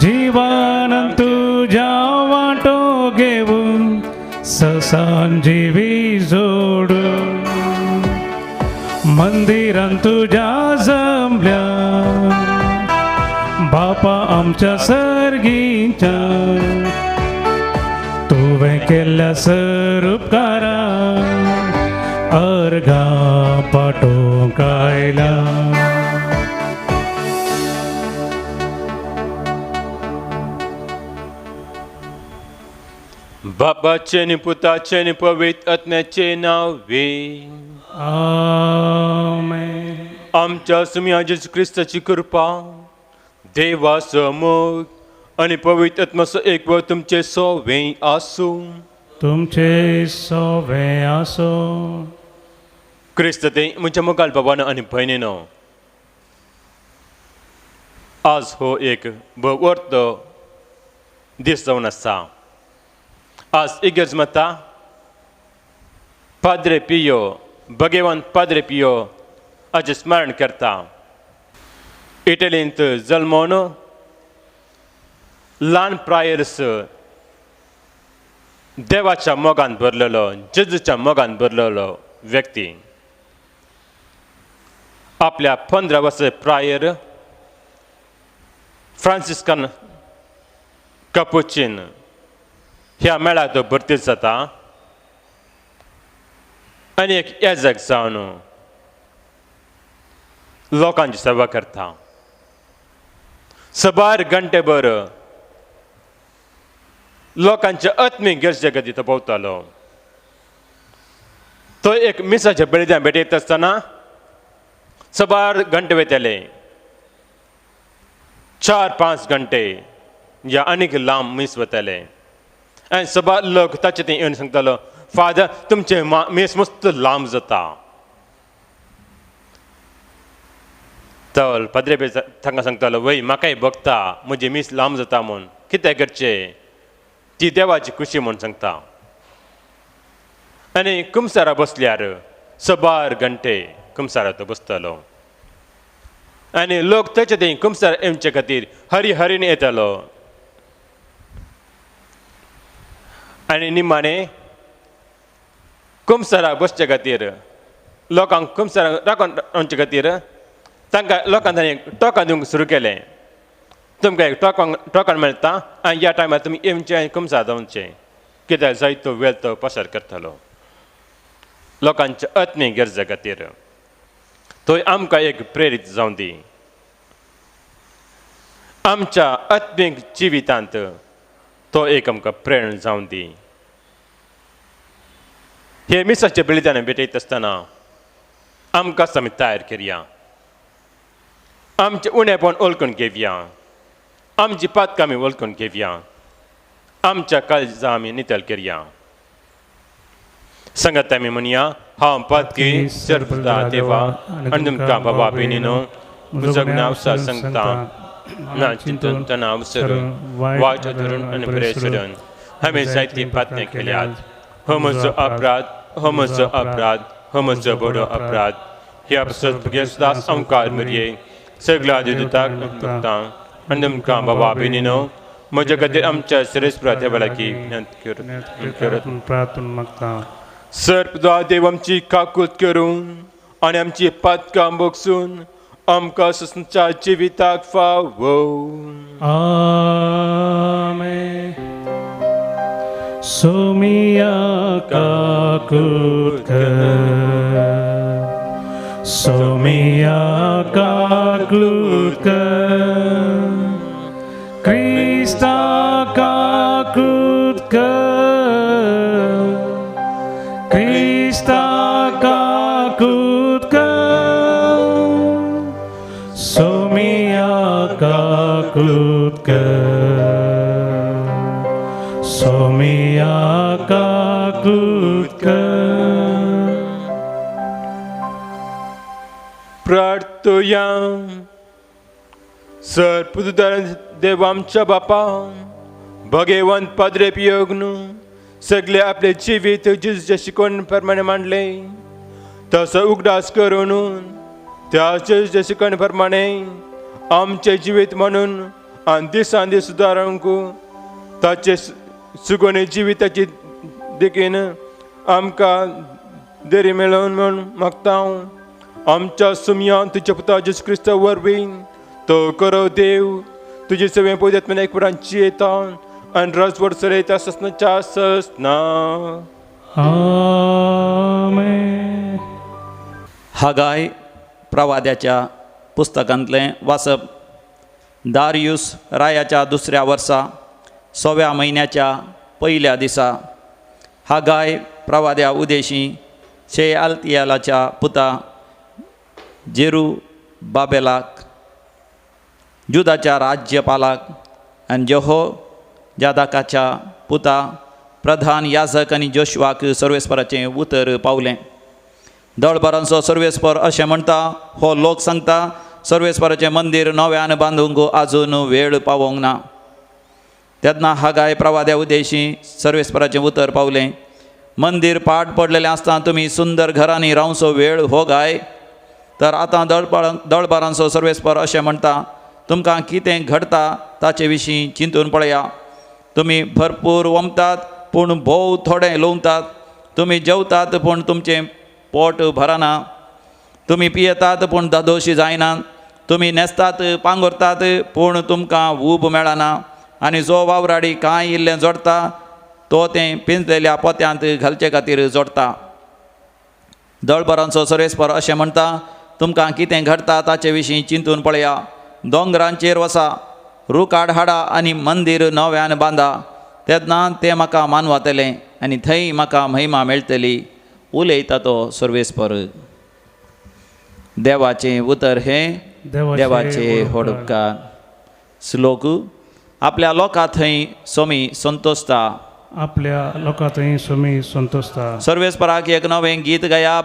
जीवन तुज्या वांटो घेवन ससान जिवी जोडून मंदिरान तुज्या जमल्या बापा आमच्या सर्गीच्या तुवें केल्ल्या सर उपकारा अर्घां पाठोवंक आयल्या. बापाचे आनी पुताचे आनी पवित्र आत्म्याचे नांवे आमेन. आमच्या सुम्या जेजू क्रिस्ताची कृपा, देवाचो मोग आनी पवित्र आत्म्याचो एकवट तुमचे सोवे आसूं. तुमचे सोवे आसूं. क्रिस्त ते म्हज्या मुखार बाबानो आनी भयणीनो, आज हो एक भोवर्थ दीस जावन आसा. आज इगर्ज माता पाद्रे पियो, भगवान पाद्रे पियो हाचें स्मरण करता. इटलींत जल्मोन ल्हान प्रायर्स देवाच्या मोगान भरलेलो, जेजूच्या मोगान भरलेलो व्यक्ती. आपल्या 15 वर्सां प्रायर फ्रांसिस्कन कपुचीन ह्या मेळाक तो भरती जाता आनी एक याजक जावन लोकांची सेवा करता. सबार घंटेभर लोकांच्या आत्मीक गरजे खातीर तो भोंवतालो. तो एक मिसाच्या बलिदान भेटयत आसतना सबार घंटे वयताले, 4-5 घंटे या आनीक लांब मीस वताले. आनी सबार लोक ताचे थंय येवन सांगतालो, फादर तुमचें मीस मस्त लांब जाता. तो पाद्रे तांकां सांगतालो, वय म्हाकाय भोगता म्हजें मीस लांब जाता म्हूण, कितें करचें, ती देवाची खुशी म्हूण सांगता. आनी कुमसारा बसल्यार सबार घंटे कुमसारा तो बसतालो आनी लोक ताचे थंय कुमसार येवचे खातीर हरी हरीन येतालो. आनी निमाणें कुमसारा बसचे खातीर लोकांक कुमसारा राखून रावचे खातीर तांकां लोकांक ताणें टोकां दिवंक सुरू केलें. तुमकां एक टोकन मेळटा आनी ह्या टायमार तुमी येवचें आनी कुमसार जावचें, कित्याक जाय तो वेळ तो पसार करतालो लोकांच्या आत्मीक गरजे खातीर. थंय आमकां एक प्रेरीत जावं दी आमच्या आत्मीक जिवितांत, तो एक आमकां प्रेरणा जावं दी. हे मिसाचे बलिदान भेटयत आसतना आमकां आमी तयार करया, आमचें उणेपण वळखून घेवया, आमची पातकां आमी वळखून घेवया, आमच्या काळजां आमी नितळ करया. सांगात आमी म्हणया, हांव पातकी सर्वदा देवा आनी तुमकां बाबा भयणीनो म्हजो गुन्यांव सांगता, ना चिंतून तणाव सरून वायट धरून आनी बरें सोडून हांवें जायतीं पातनां केल्यात. हो म्हजो अपराध, हो म्हजो अपराध, हो म्हजो बरो अपराध. ह्या दास अंकार मरये सगळ्या दुताक भक्तां आनी तुमकां बाबा भयणीनो म्हज्या खातीर आमच्या श्रेश्ठ देवा लागीं विनंती करत. सर्व देव आमची काकूत करून आनी आमची पातकां बगसून आमकां ससच्या जिविताक फावो. आमेन. सोमिया काकूत कर, सोमिया काकूत कर, क्रिस्ता काकूत कर, क्रिस्ता काकूत कर, सोमिया काकूत कर, सोमिया सोम्या काकूत कर. प्रार्थुया. सर पुदुदार देव आमच्या बापा भगेवंत पाद्रे पियोग्नू सगळे आपले जिवीत जेजूच्या शिकवण प्रमाणे मांडले तसो उगडास करून त्या जेजूच्या शिकवण प्रमाणे आमचे जिवीत म्हणून आनी दिसान दीस सुदारूंक ताचे सुगोने जिविताची देखीन आमकां देरी मेळोवन म्हूण मागता. आमच्या सुमयान तुज्या पुता जेजू क्रिस्ता वरवीं तो करो देव तुजे सगळें पयत एक उपरांत येता आनी रजवड चलयता ससनाच्या ससना. आमेन. हागाय प्रवाद्याच्या पुस्तकांतलें वाचप. दारियूस रायाच्या दुसऱ्या वर्सा 6व्या म्हयन्याच्या पयल्या दिसा हागाय प्रवाद्या उदेशी शेआलतियालाच्या पुता जेरू बाबेलाक जुदाच्या राज्यपालाक आनी जेहो जादाकाच्या पुता प्रधान याजक आनी जोशवाक सर्वेस्पराचें उतर पावलें. दळभरांचो सर्वेस्पर अशें म्हणटा, हो लोक सांगता सर्वेस्पराचें मंदीर नव्यान बांदूंक आजून वेळ पावोंक ना. तेन्ना हागाय प्रवाद्या उदेशी सर्वेस्पराचें उतर पावलें, मंदीर पाट पडलेलें आसतना तुमी सुंदर घरांनी रावचो वेळ हो गाय. तर आतां दळभरांचो सर्वेस्पर अशें म्हणटा, तुमकां कितें घडटा ताचे विशीं चिंतून पळया. तुमी भरपूर वमतात पूण भोव थोडें लुंवतात, तुमी जेवतात पूण तुमचें पोट भरना, तुमी पियेतात पूण दादोशी जायना, तुमी न्हेसतात पांगुरतात पूण तुमकां ऊब मेळना, आनी जो वावराडी कांय इल्लें जोडटा तो तें पिंजलेल्या पोत्यांत घालचे खातीर जोडटा. दळभरांचो सर्वेस्पर अशें म्हणटा, तुमकां कितें घडटा ताचे विशीं चिंतून पळया. दोंगरांचेर वसा, रुकाड हाडा आनी मंदीर नव्यान बांदा, तेन्ना तें म्हाका मानवतलें आनी थंय म्हाका महिमा मेळटली, उलयता तो सर्वेस्पर. देवाचें उतर हें देवाचें व्हड उपकार. श्लोक. आपल्या लोकां थंय सोमी संतोषता, आपल्या लोकां थंय सोमी संतोषता. सर्वेस्पराक एक नवें गीत गाया,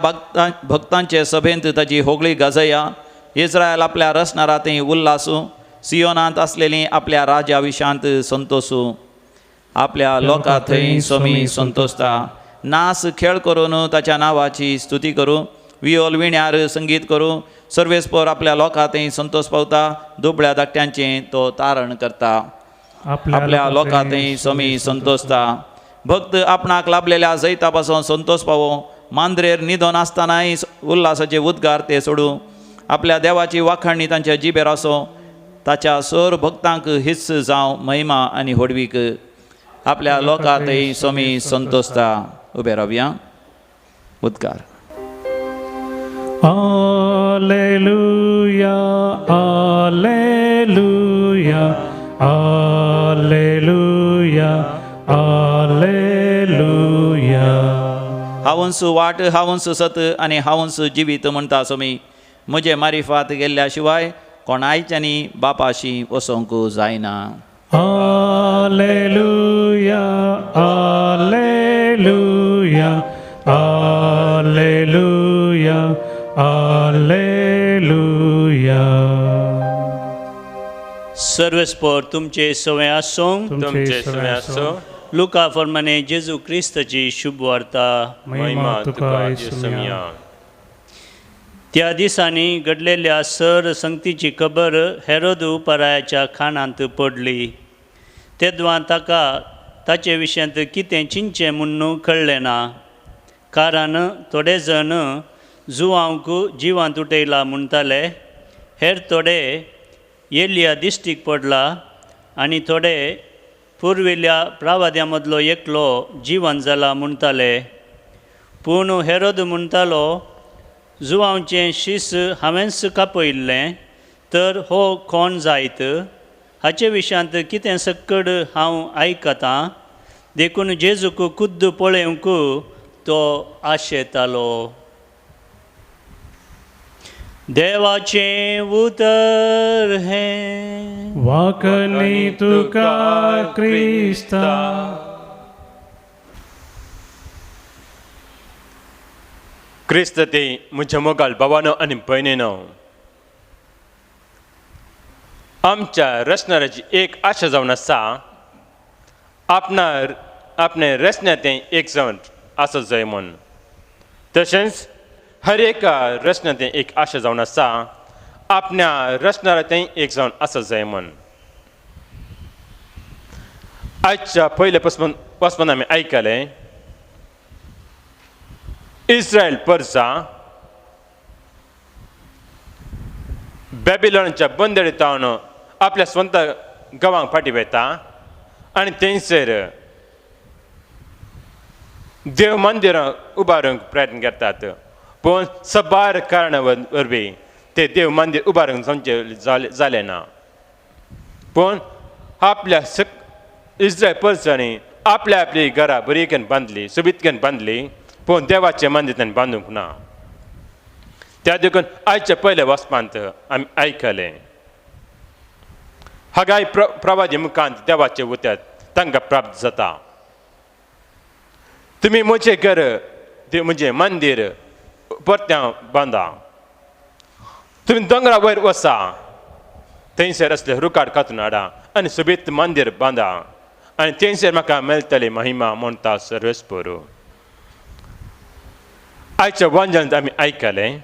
भक्तांचे सभेंत ताची होगळी गाजया. इस्रायल आपल्या रसणारा थंय उल्लासूं, सियोनांत आसलेलीं आपल्या राजा विशांत संतोसूं. आपल्या लोकां थंय सोमी संतोषता. नास खेळ करून ताच्या नांवाची स्तुती करूं, वियोल विण्यार संगीत करूं. सर्वेस्पर आपल्या लोकां थंय संतोष पावता, दुबळ्या धाकट्यांचें तो तारण करता. आपल्या लोकां थंय सोमी संतोषता. भक्त आपणाक लाभलेल्या जैता पासून संतोष पावो, मांद्रेर न्हिदोन आसतनाय उल्हासाचे उद्गार ते सोडूं. आपल्या देवाची वाखाणणी तांच्या जिबेर आसो, ताच्या सर भक्तांक हिस्स जावं महिमा आनी होडवीक. आपल्या लोकां थंय सोमी संतोषता. उबे रावया. उद्गार. Alleluia, alleluia, alleluia, alleluia. हांवूच वाट, हांवूच सत आनी हांवूच जिवीत म्हणटा सोमी. म्हजे मारिफात गेल्ल्या शिवाय कोणायच्यानी बापाशी वसोंक जायना. Alleluia, alleluia, alleluia, alleluia. सर्वेस्पर तुमचे सवे आसूं. तुमचे सवे आसूं. लुका फर्माने जेजू क्रिस्ताची शुभ वार्ता. महिमा तुका येसुम्या. त्या दिसांनी घडलेल्या सर संगतीची खबर हेरोद उपरायाच्या खाणांत पडली. तेदवां ताका ताचे विशयांत कितें चिंतचें म्हूण कळ्ळें ना, कारण थोडे जण जुवांक जिवांत उठयला म्हणटाले, हेर थोडे येलिया दिश्टीक पडला आनी थोडे पुर्विल्ल्या प्रावाद्या मदलो एकलो जिवन जाला म्हणटाले. पूण हेरोद म्हणटालो, जुवांचें शीस हांवेंच कापयिल्लें, तर हो कोण जायत हाचे विशयांत कितें सक्कड हांव आयकतां. देखून जेजूक खुद्द पळोवंक तो आशेतालो. देवाचें उतर हें वाकनी तुका क्रिस्ता. क्रिस्त ते म्हज्या मोगाल भावानो आनी भयणीनो, आमच्या रचणाराची एक आशा जावन आसा, आपणा आपणे रचण्यातें एक जावन आसा जाय म्हूण. तशेंच हर एका रचण्यातें एक आशा जावन आसा, आपण्या रचणारातें एक जावन आसा जाय म्हूण. आयच्या पयले पसून आमी आयकलें, इस्रायल परसा बॅबिलोनाच्या बंदडींत आपल्या स्वता गांवांक फाटीं वता आनी थंयसर देव मंदिरां उबारूंक प्रयत्न करतात. पूण सबार कारणां वरवीं ते देव मंदीर उबारूंक जावचें जालें ना. पूण आपल्या इस्रायल परसांनी आपल्या आपली घरां बरी करून बांदली, सोबीत करून बांदली, पूण देवाचें मंदीर तांणी बांदूंक ना. त्या देखून आयच्या पयल्या वचपांत आमी आयकलें, हागाय प्रवादी मुखांत देवाचें उतर तांकां प्राप्त जाता. तुमी म्हजें घर, म्हजें मंदीर परतें बांदा, तुमी दोंगरा वयर वसा, थंयसर असले रुखार कातून हाडा आनी सोबीत मंदीर बांदा आनी थंयसर म्हाका मेळटली महिमा म्हणटा सर्वेस्पोर. आयच्या वांजनांत आमी आयकलें,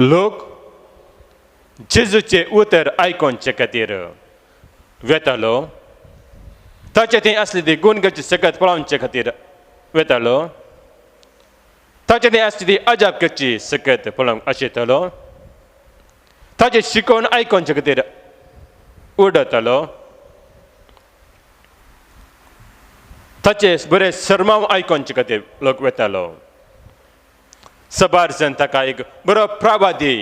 लोक जेजूचें उतर आयकोवचे खातीर वेतालो, ताचे थंय आसली ती गुण करची सकत पळोवचे खातीर वेतालो, ताचे थंय आसली ती अजाप करची सकत पळोवंक आशेतालो, ताचें शिकोवन आयकोवचे खातीर उडतालो, ताचे बरे सरमाव आयकोवचे खातीर लोक वेतालो. सबार जण ताका एक बरो प्रवादी,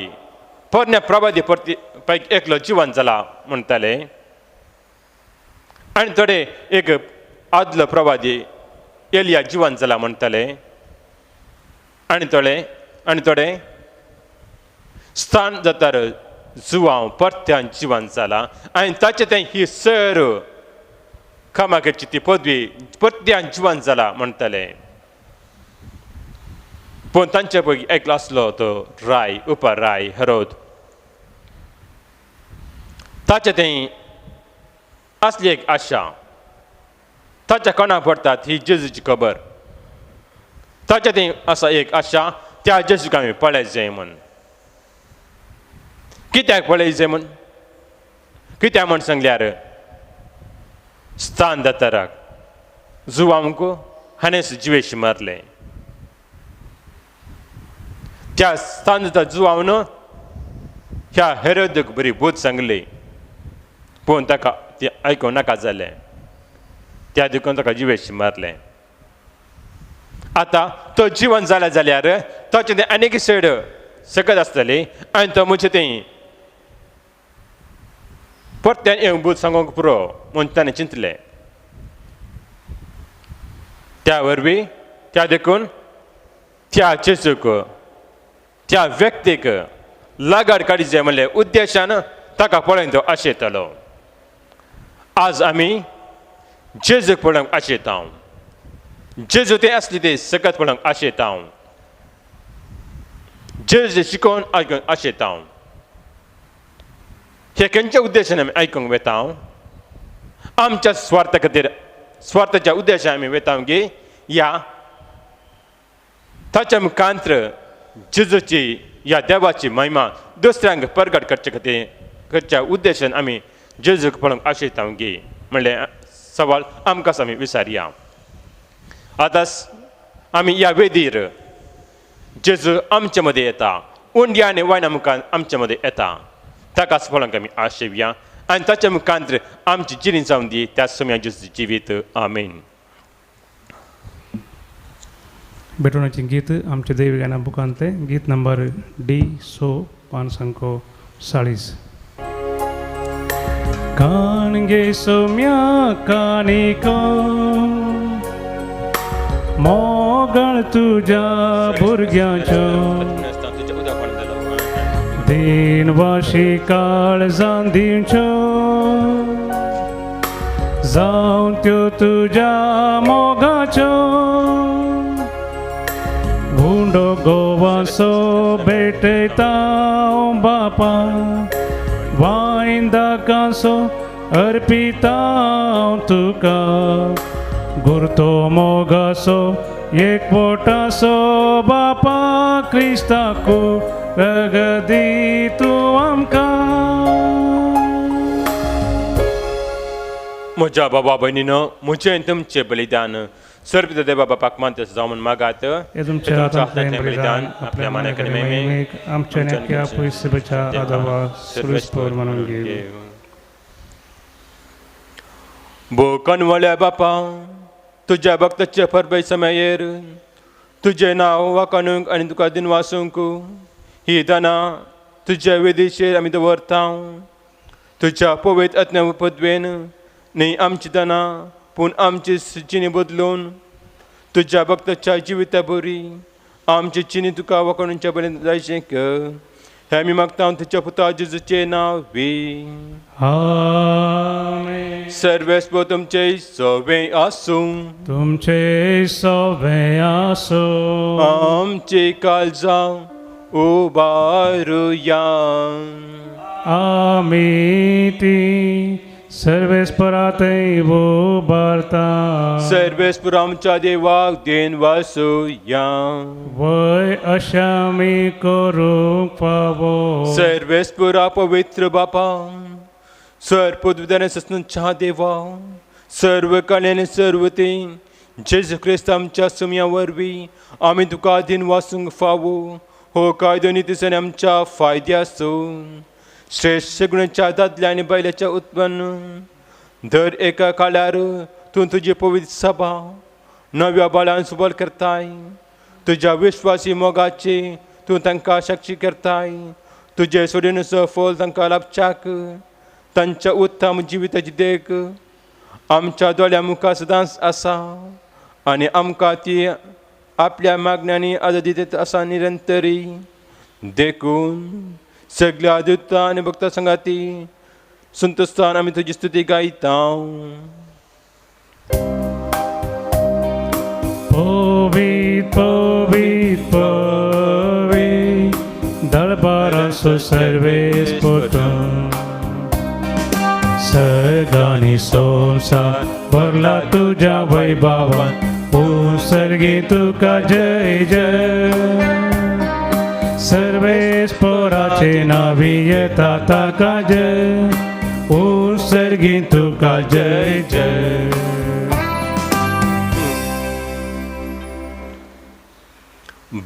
पोरण्या प्रवादी परती पैकी एकलो जिवन जाला म्हणटाले आनी थोडे एक आदलो प्रवादी एलिया जिवन जाला म्हणटाले आनी थोडे स्थान जातार जुवांव परत्यान जिवन जाला आनी ताचे तें ही सर कामां करची ती पदवी परत्यान जिवन जाला म्हणटाले. पूण तांचे पैकी एकलो आसलो तो राय, उपा राय हरोद. ताचे थंय आसली एक आशा, ताच्या कोणाक पडटात ही जेजूची खबर. ताच्या थंय आसा एक आशा, त्या जेजूक आमी पळय जाय म्हूण. कित्याक पळय जाय म्हूण? कित्याक म्हूण सांगल्यार स्थान दाताराक जुवांक हाणें जिवेश मारलें. त्या स्थान दाता जुवावन ह्या हेरोदक बरी भूत सांगली, पूण ताका तें आयकूंक नाका जालें, त्या देखून ताका जिवेश मारलें. आतां तो जिवन जाला जाल्यार ताचें तें आनीक सैड सकत आसतली आनी तो म्हजें तें परत्यान येवंक भूत सांगूंक पुरो म्हूण ताणें चिंतलें. त्या वरवीं त्या देखून त्या जेजूक, त्या व्यक्तीक लागाड काडचे म्हणले उद्देशान ताका पळोवन तो आशेतालो. आज आमी जेजूक पळोवंक आशेता, जेजू तें आसली ते सकत पळोवंक आशेता, जेजू शिकोवन आयकूंक आशेता. हे खंयच्या उद्देशान आमी आयकूंक वेता? आमच्या स्वार्था खातीर, स्वार्थाच्या उद्देशान आमी वेता गी या ताच्या मुखांत्र जेजूची या देवाची महिमा दुसऱ्यांक परगट करचे खातीर करच्या उद्देशान आमी जेजूक पळोवंक आशेता गी म्हणलें सवाल आमकां आमी विचारया. आतां आमी ह्या वेदीर जेजू आमचे मदें येता, उंड्या आनी वायना मुखार आमचे मदें येता, ताकाच पळोवंक आमी आशेवया आनी ताच्या मुखांत्र आमची जिणी जावन दी त्या सोम्या जेजू जिवीत. आमेन. भेटवण्याचें गीत आमच्या देवी गाना बुकांतलें गीत नंबर डी सो 540. काणगे सोम्या कानिको मोगळ तुज्या भुरग्यांच्यो दिन वाशी काळजां दिवच्यो जावं त्यो तुज्या मोगाच्यो गुंडो गोवासो भेटयता बापा वायंदाकासो अर्पिता तुका गुरतो मोगासो एक पोटासो बापा क्रिस्ताकू रगदी तूं आमकां. म्हज्या बाबा भयणीनो म्हजें आनी तुमचें बलिदान सर्व देवा बापाक मानता जावं म्हूण मागात. हे तुमच्या हातांतलें बलिदान आपल्या मानाक आनी महिमेक आमच्या नेमक्या पयसुच्या आदावा सर्वेस्पर म्हणून घेवं. बोकनवळ्या बापा तुज्या भक्ताचे परबे समयेर तुजें नांव वाखाणूंक आनी तुका दिनवासूंक ही दानां तुज्या वेदीचेर आमी दवरता. तुज्या पवित्र आत्म्या पदवेन न्ही आमची दानां पूण आमची चिनी बदलून तुज्या भक्ताच्या जिविता बरी आमची चिनी तुका वाखाणूच्या बरें जायचें कर. हें आमी मागता तुज्या पुता जेजूचें नांव वी. आमेन. सर्वेस्पर तुमचे सवे आसूं. तुमचे सवे आसूं. आमची काळजां उबारुया. आमी ती सर्वेस्परातय उबारता. सर्वेस्पर आमच्या देवाक then वासुया. वय अशें आमी करूंक फावो. सर्वेस्परा पवित्र बापा सर पदविदान ससनच्या देवा सर्व कल्याण सर्वती जेजू क्रिस्त आमच्या सुमया वरवीं आमी तुका दिन वासूंक फावो. हो कायदो नितीसान आमच्या फायद्याचो श्रेश्ठ गुणाच्या दादल्या आनी बायलाच्या उत्पन्न दर एका काळार तूं तुजी पवित्र सभा नव्या बाळान सबल करताय. तुज्या विश्वासी मोगाची तूं तांकां साक्षी करताय. तुजें सोडिनचो फल तांकां लाभच्याक तांच्या उत्तम जिविताची देख आमच्या दोळ्या मुखार सदांच आसा आनी आमकां ती आपल्या मागण्यांनी आजादी दित आसा निरंतरी. देखून सगळ्या दुता आनी भक्ता संगाती संतोस्तान आमी तुजी स्तुती गायता. पवित्र पवित्र पवित्र दरबाराचो सर्वेस्पर तूं सर्गानी संवसार भरला तुज्या वैभवान उत्सर्गी तुका जय जय. सर्वेस्पराचे नावी येता ताका जय उत्सर्गी तुका जय जय.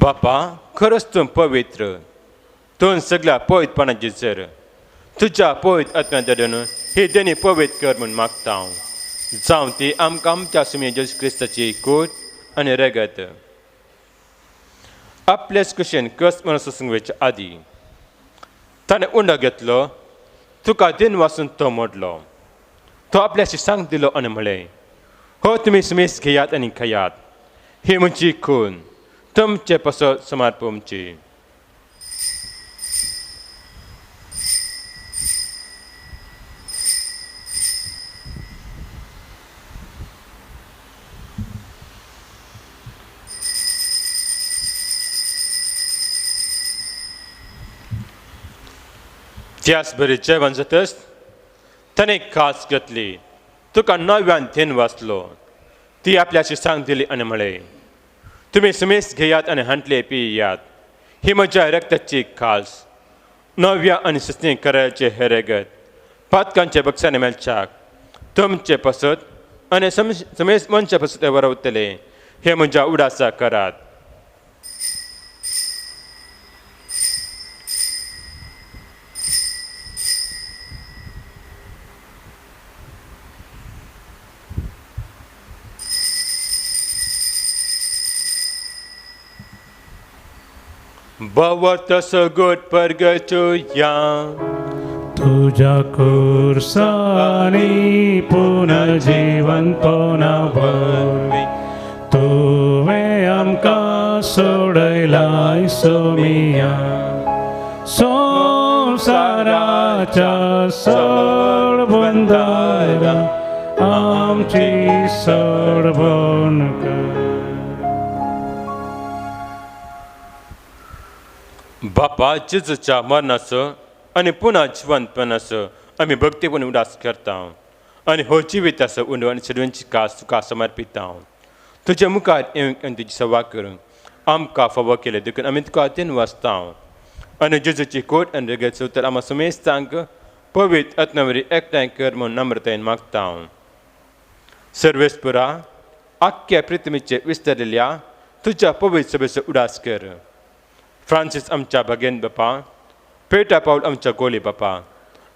बापा खरंच तूं पवित्र तूं सगळ्या पवित्रपणाची जर तुज्या पवित्र आत्म्या धाडून ही देणी पवित्र कर म्हूण मागता हांव. जावं ती आमकां आमच्या सुमये जेजू क्रिस्ताची कूट आनी रगत. आपल्याच कुशेन कस म्हणून सोसूंक वयच्या आदी ताणें उंडो घेतलो तुका दिन वासून तो मोडलो. तो आपल्या शिसांक दिलो आनी म्हळें हो तुमी सुमेस घेयात आनी खायात ही म्हजी खून तुमचे पासत समर्पणची. त्याच बरी जेवण जातच ताणें कास घेतली तुका नव्यान then वाचलो ती आपल्या शिसांक दिली आनी म्हळें तुमी सुमेस घेयात आनी हांटले पियात ही म्हज्या रक्ताची खास नव्या आनी सुचणी करायचे हे रगत पातकांचे बक्षाने मेळच्याक तुमचे पासत आनी समेस मनच्या पासत वरवतले हे म्हज्या उडासा करात. बवत सगोट परगचुया तुझ्या कुर्सानी पुनर्जीवनपणा वरवीं तुवें आमकां सोडयलाय सोमिया संवसाराच्या सोड बंदारा आमची सडवण कर. बापा जेजूच्या मरणाचो आनी पुन्हा जिवंतपणाचो आमी भक्तीपण उदास करता आनी हो जिविताचो उंडो आनी सगळ्यांची कास तुका समर्पिता. तुज्या मुखार येवंक आनी तुजी सेवा करूंक आमकां फावो केलें देखून आमी तुका तीन वाचता आनी जेजूची कोट आनी रगत तर आमकां सुमेस्तांक पवित्र आत्म्या एकठांय कर म्हूण नम्रतायेन मागता. सर्वेस्पुरा आख्ख्या पृथ्वीचेर विस्तारिल्ल्या तुज्या पवित्र सभेचो उडास कर. फ्रांसीस आमच्या भगेन बापा, पेटा पावल आमच्या गोली बापा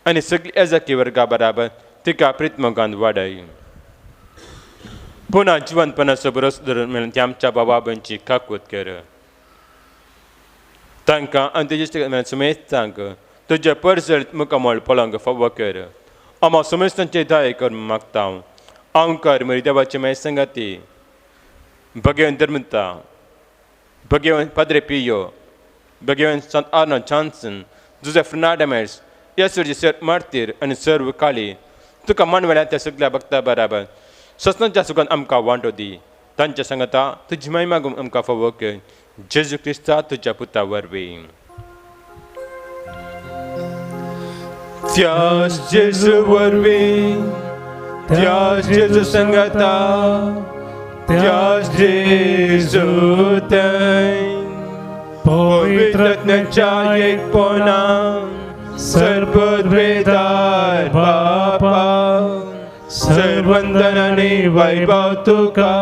आनी सगळी एजाकी वर्गा बराबर तिका प्रितमोगान वाडय. पुन्हा जिवंतपणाचो भरोसो धरून मेळून ती आमच्या बाबा भयणची काकूत कर. तांकां आनी तुजे सुमेस्तांक तुज्या परजळीत मुखामळ पळोवंक फावो कर. आमा सुमेस्तांचे दया कर मागता. आमकार म्हरी देवाचे माय संगाती भगेवन धर्मता, भगेवन पाद्रे पियो, भगेवन संत Arnold Johnson, Jose फर्नांडमेस, Yesuji sir मार्तीर आनी सर्व काली तुका मानवेल्या त्या सगळ्या भक्ता बराबर ससनाच्या सुखान आमकां वांटो दी. तांच्या सांगता तुजी महिमा आमकां फावो कर. जेजू क्रिस्ता तुज्या पुता वरवीं. त्यास जेजू वरवीं, त्यास जेजू संगता, त्यास जेजू थंय पवित्र आत्म्याच्या एकपणान सर्वद्वेदार बापा सर्वंदन आनी वैभव तुका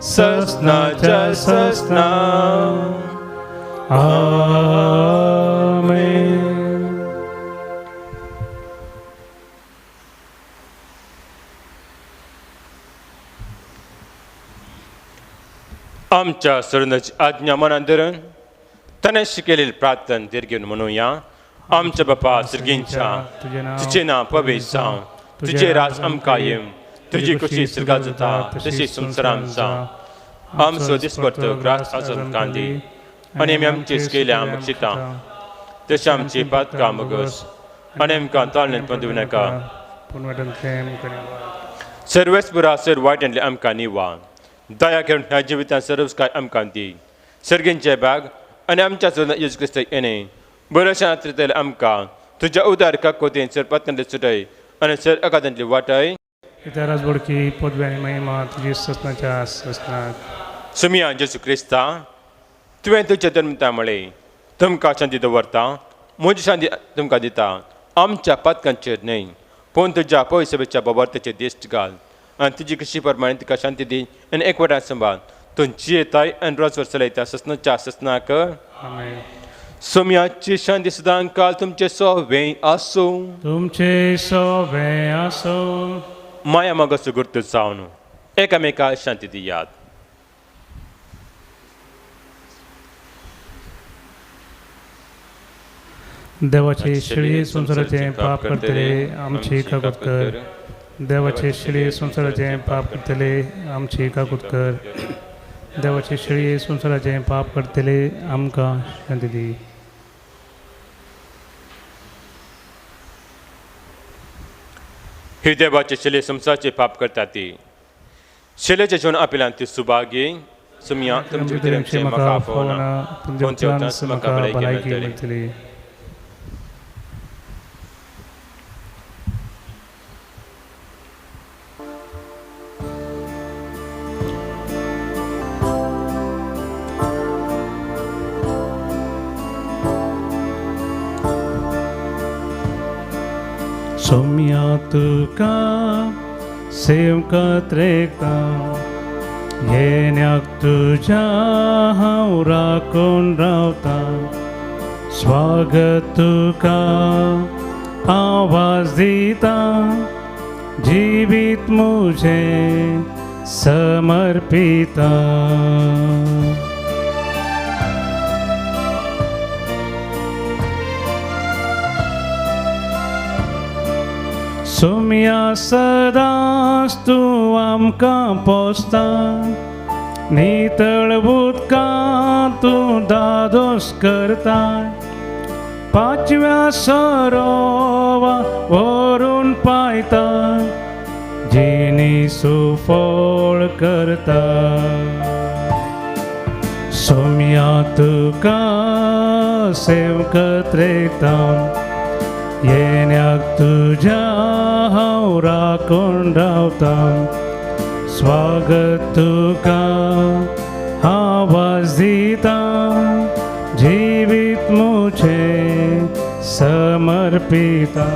ससनाच्या ससना. आमेन. आमच्या सरुंदाची आज्ञा मनान धरून ताणें शिकयलेली प्रार्थना दीर्घ म्हणुया. आमच्या बापा सर्गींच्या, तुजें नांव पवित्र जावं, तुजें राज आमकां येवं, तुजी खुशी स्वर्गांत जाता तशी संवसारांत जावं. आमचो दिसपट्टो ग्रास आज आमकां दी आनी आमी आमची केल्या बक्षिता तशें आमची पातकां बगस आनी आमकां ताळणेंत पडूं नाका, सर्वेस्पुरा सर वायटांतलें आमकां निवा. दया करून ह्या जिवितांत सर्व काय आमकां दी. सर्गींचे भाग आनी आमच्या सोदना येशू क्रिस्त येणे बरोशा आत्रितले आमकां तुज्या उदार काकोतेन सर पातकांतले सुटय आनी सर अकादांतली वाटय. इतिहास बोडकी पदवी आनी महिमा तुजी ससनाच्या ससनाक. सुमिया जेजू क्रिस्ता, तुवें तुज्या धर्मता म्हळें तुमकां शांती दवरता, म्हजी शांती तुमकां दिता. आमच्या पातकांचेर न्हय पूण तुज्या पयसभेच्या बाबार्थाचेर दिश्ट घाल आनी तुजी कशी प्रमाणे तुका शांती दी आनी एकवटान सांबाळ. तूं जियेताय आनी रोजवर चलयता ससनाच्या ससनाक. आमेन. सोम्याची शांती सदां काल तुमचे सोवे आसूं. तुमचे सोवे आसूं. माया मोगाचो गुर्त जावन एकामेका शांती दियात. देवाचे शिळये संवसाराचें पाप करतले आमची काकूत कर. देवाचे शिळये संवसाराचें पाप करतले आमची काकूत कर. देवाचे शिळये संवसाराचें पाप करतले आमकां शांती दी. ही देवाचे शिले संवसाराचे पाप करता ती शिलेचे जीवन आपल्यान ती सुभागी. सुमिया तुमचे भितर आमचें म्हाका फावना, तुमच्या उपरांत म्हाका भलायकी मेळटली. सोम्या तुका सेवकात रेखता येण्याक तुज्या हांव राखून रावता. स्वागत तुका आवाज दिता, जिवीत मुझें समर्पिता. सोम्या सदांच तूं आमकां पोसता, नितळ उदकांत तूं दादोस करता. पांचव्या सरोवा व्हरून पायता, जिणी सुफळ करता. सोम्या तुका सेवकत रेता, येण्याक तुज्या हांव राखून रावता. स्वागत तुका आवाज दिता, जिवीत मुझे समर्पिता.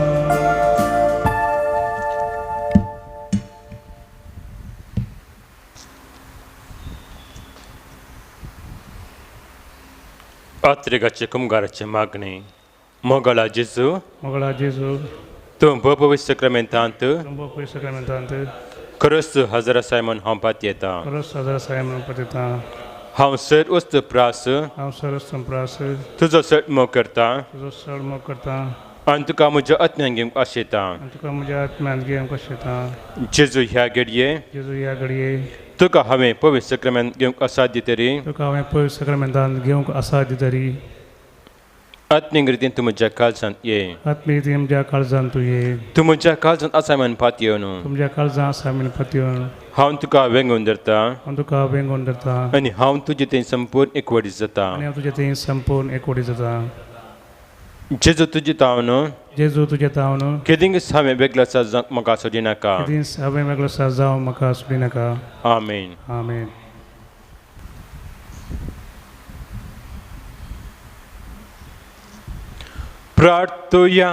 आत्रिगाचे कुमगाराचे मागणे. मोगळा जेजू, मोगळा जेजू, तूं भोव सक्रामेंतांत, तूं भोव सक्रामेंतांत खरोच हजर आसाय म्हूण हांव पातयेता. खरोच हजर आसाय म्हूण पातयेता. हांव सर वस्तू प्रास, हांव सर वस्तू प्रास, तुजो चड मोग करता, तुजो चड मोग करता आनी तुका म्हज्या आत्म्यान घेवंक आशेता, आनी तुका म्हज्या आत्म्यान घेवंक आशेता. जेजू ह्या घडये, जेजू ह्या घडये, तुका हांवें पवित्र सक्रामेंत घेवंक असाध्य तरी, तुका हांवें पवित्र सक्रामेंतांत घेवंक असाध्य तरी, आत्मीक रितीन तूं म्हज्या काळजांत ये, आत्मीक रितीन म्हज्या काळजांत तूं ये. तूं म्हज्या काळजांत आसा म्हूण पातयेवन, तूं म्हज्या काळजांत आसा म्हूण पातयेवन, हांव तुका वेंगोवन धरता, हांव तुका वेंगोवन धरता आनी हांव तुजे थंय संपूर्ण एकवटीत जाता, आनी हांव तुजे थंय संपूर्ण एकवटीत जाता. जेजू तुजे तावन, जेजू तुजे तावन, केदींच हांवें वेगळो जावंक म्हाका सोडिनाका, केदींच हांवें वेगळो जावंक म्हाका सोडिनाका. आमेन. आमेन. प्रार्थुया.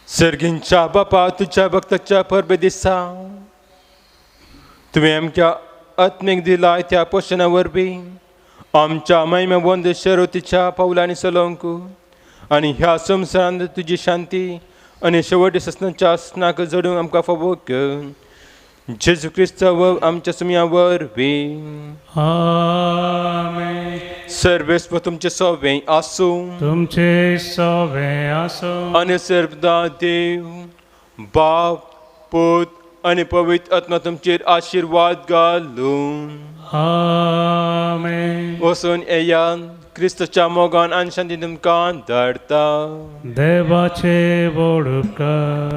सर्गींच्या बापा, तुज्या भक्ताच्या परबे दिसा तुवें आमच्या आत्मीक दिला त्या पोशणा वरवीं आमच्या महिमेवंत शरवतीच्या पावलांनी चलोवंक आनी ह्या संवसारांत तुजी शांती आनी शेवटी ससनाच्या स्नाक जोडूंक आमकां फावो कर. जेजू क्रिस्ता आमच्या सुमया वरवीं. आमेन. सर्वेस्व तुमचे सवे आसूं, तुमचे सवे आसूं, आनी सर्वदा देव बाप पूत आनी पवित्र आत्मा तुमचेर आशिर्वाद घालूं. आमेन. वचून येया, क्रिस्ताच्या मोगान आनी शांती तुमकां धाडटा. देवाचे व्हड उपकार.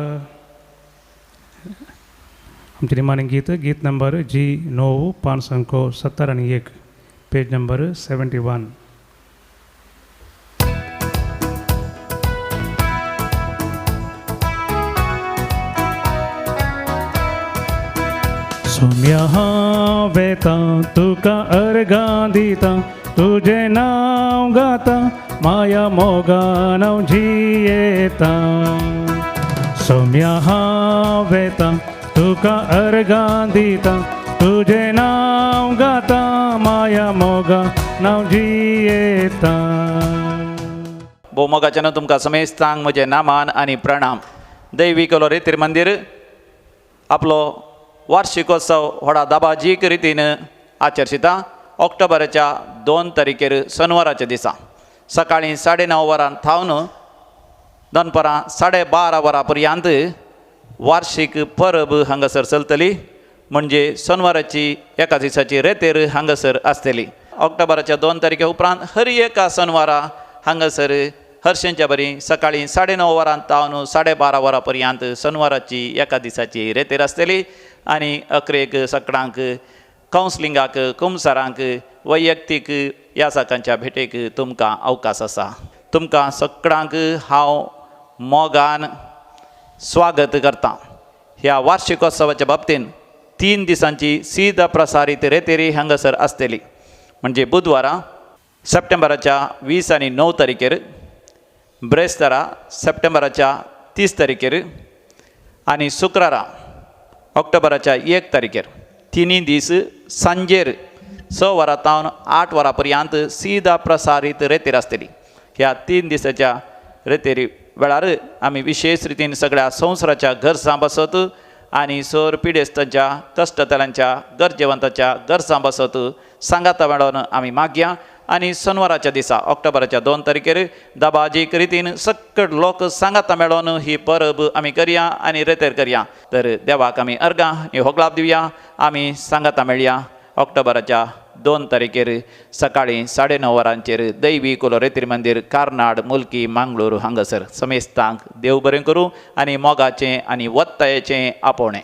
आमचें निमाणें गीत, गीत नंबर जी 9 571, पेज नंबर 71. सोम्या हांव वेता, तुका अर्गां दिता, तुजें नांव गाता, माया मोगान हांव जियेता. सोम्या हांव वेता, तुका अर्गां दिता, तुजें नांव गाता, माया मोगा नांव जियेता. भोवमोगाच्यान तुमकां समेस्तांक म्हजें नामान आनी प्रणाम. दैवी कलोरी तिरुमंदीर आपलो वार्षिकोत्सव व्हडा दाबाजीक रितीन आचर्शिता. ऑक्टोबराच्या 2 तारखेर शनिवाराच्या दिसा सकाळीं 9:30 वरां थावन दनपरां 12:30 वरां पर्यंत वार्षिक परब हांगासर चलतली. म्हणजे शनिवाराची एका दिसाची रेतेर हांगासर आसतली. ऑक्टोबराच्या 2 तारखे उपरांत हर एका शनिवारा हांगासर हर्षेंच्या बरी सकाळीं 9:30 वरां तावन 12:30 वरां पर्यंत शनिवाराची एका दिसाची रेतेर आसतली. आनी अकरेक सगळ्यांक कावन्सिलिंगाक, कुमसारांक, वैयक्तीक ह्या साकांच्या भेटेक तुमकां अवकाश आसा. तुमकां सगळ्यांक हांव मोगान स्वागत करता. ह्या वार्षिकोत्सवाच्या बाबतीन 3 दिसांची सीधा प्रसारीत रेतेरी हांगासर आसतली. म्हणजे बुधवारा सप्टेंबराच्या 20 आनी 9 तारखेर, ब्रेस्तारा सप्टेंबराच्या 30 तारखेर आनी शुक्रारा ऑक्टोबराच्या 1 तारखेर 3 दीस सांजेर 6 वरां तावन 8 वरां पर्यंत सीधा प्रसारीत रेतेर आसतली. ह्या 3 दिसाच्या रेतेरी वेळार आमी विशेष रितीन सगळ्या संवसाराच्या गरजां बसत आनी सर पिडेस्तांच्या, कश्टतल्यांच्या, गरजेवंताच्या गरजां बसत सांगाता मेळोवन आमी मागया. आनी शनिवाराच्या दिसा ऑक्टोबराच्या 2 तारखेर दबाजीक रितीन सकट लोक सांगाता मेळोवन ही परब आमी करया आनी रेतेर करया. तर देवाक आमी अर्गां आनी होगलाप दिवया. आमी सांगाता मेळया. ऑक्टोबराच्या 2 तारखेर सकाळीं 9:30 वरांचेर दैवी कुलोरेत्री मंदीर, कार्नाड, मुल्की, मांगलोर हांगासर. समेस्तांक देव बरें करूं आनी मोगाचें आनी वत्तायेचें आपोवणें.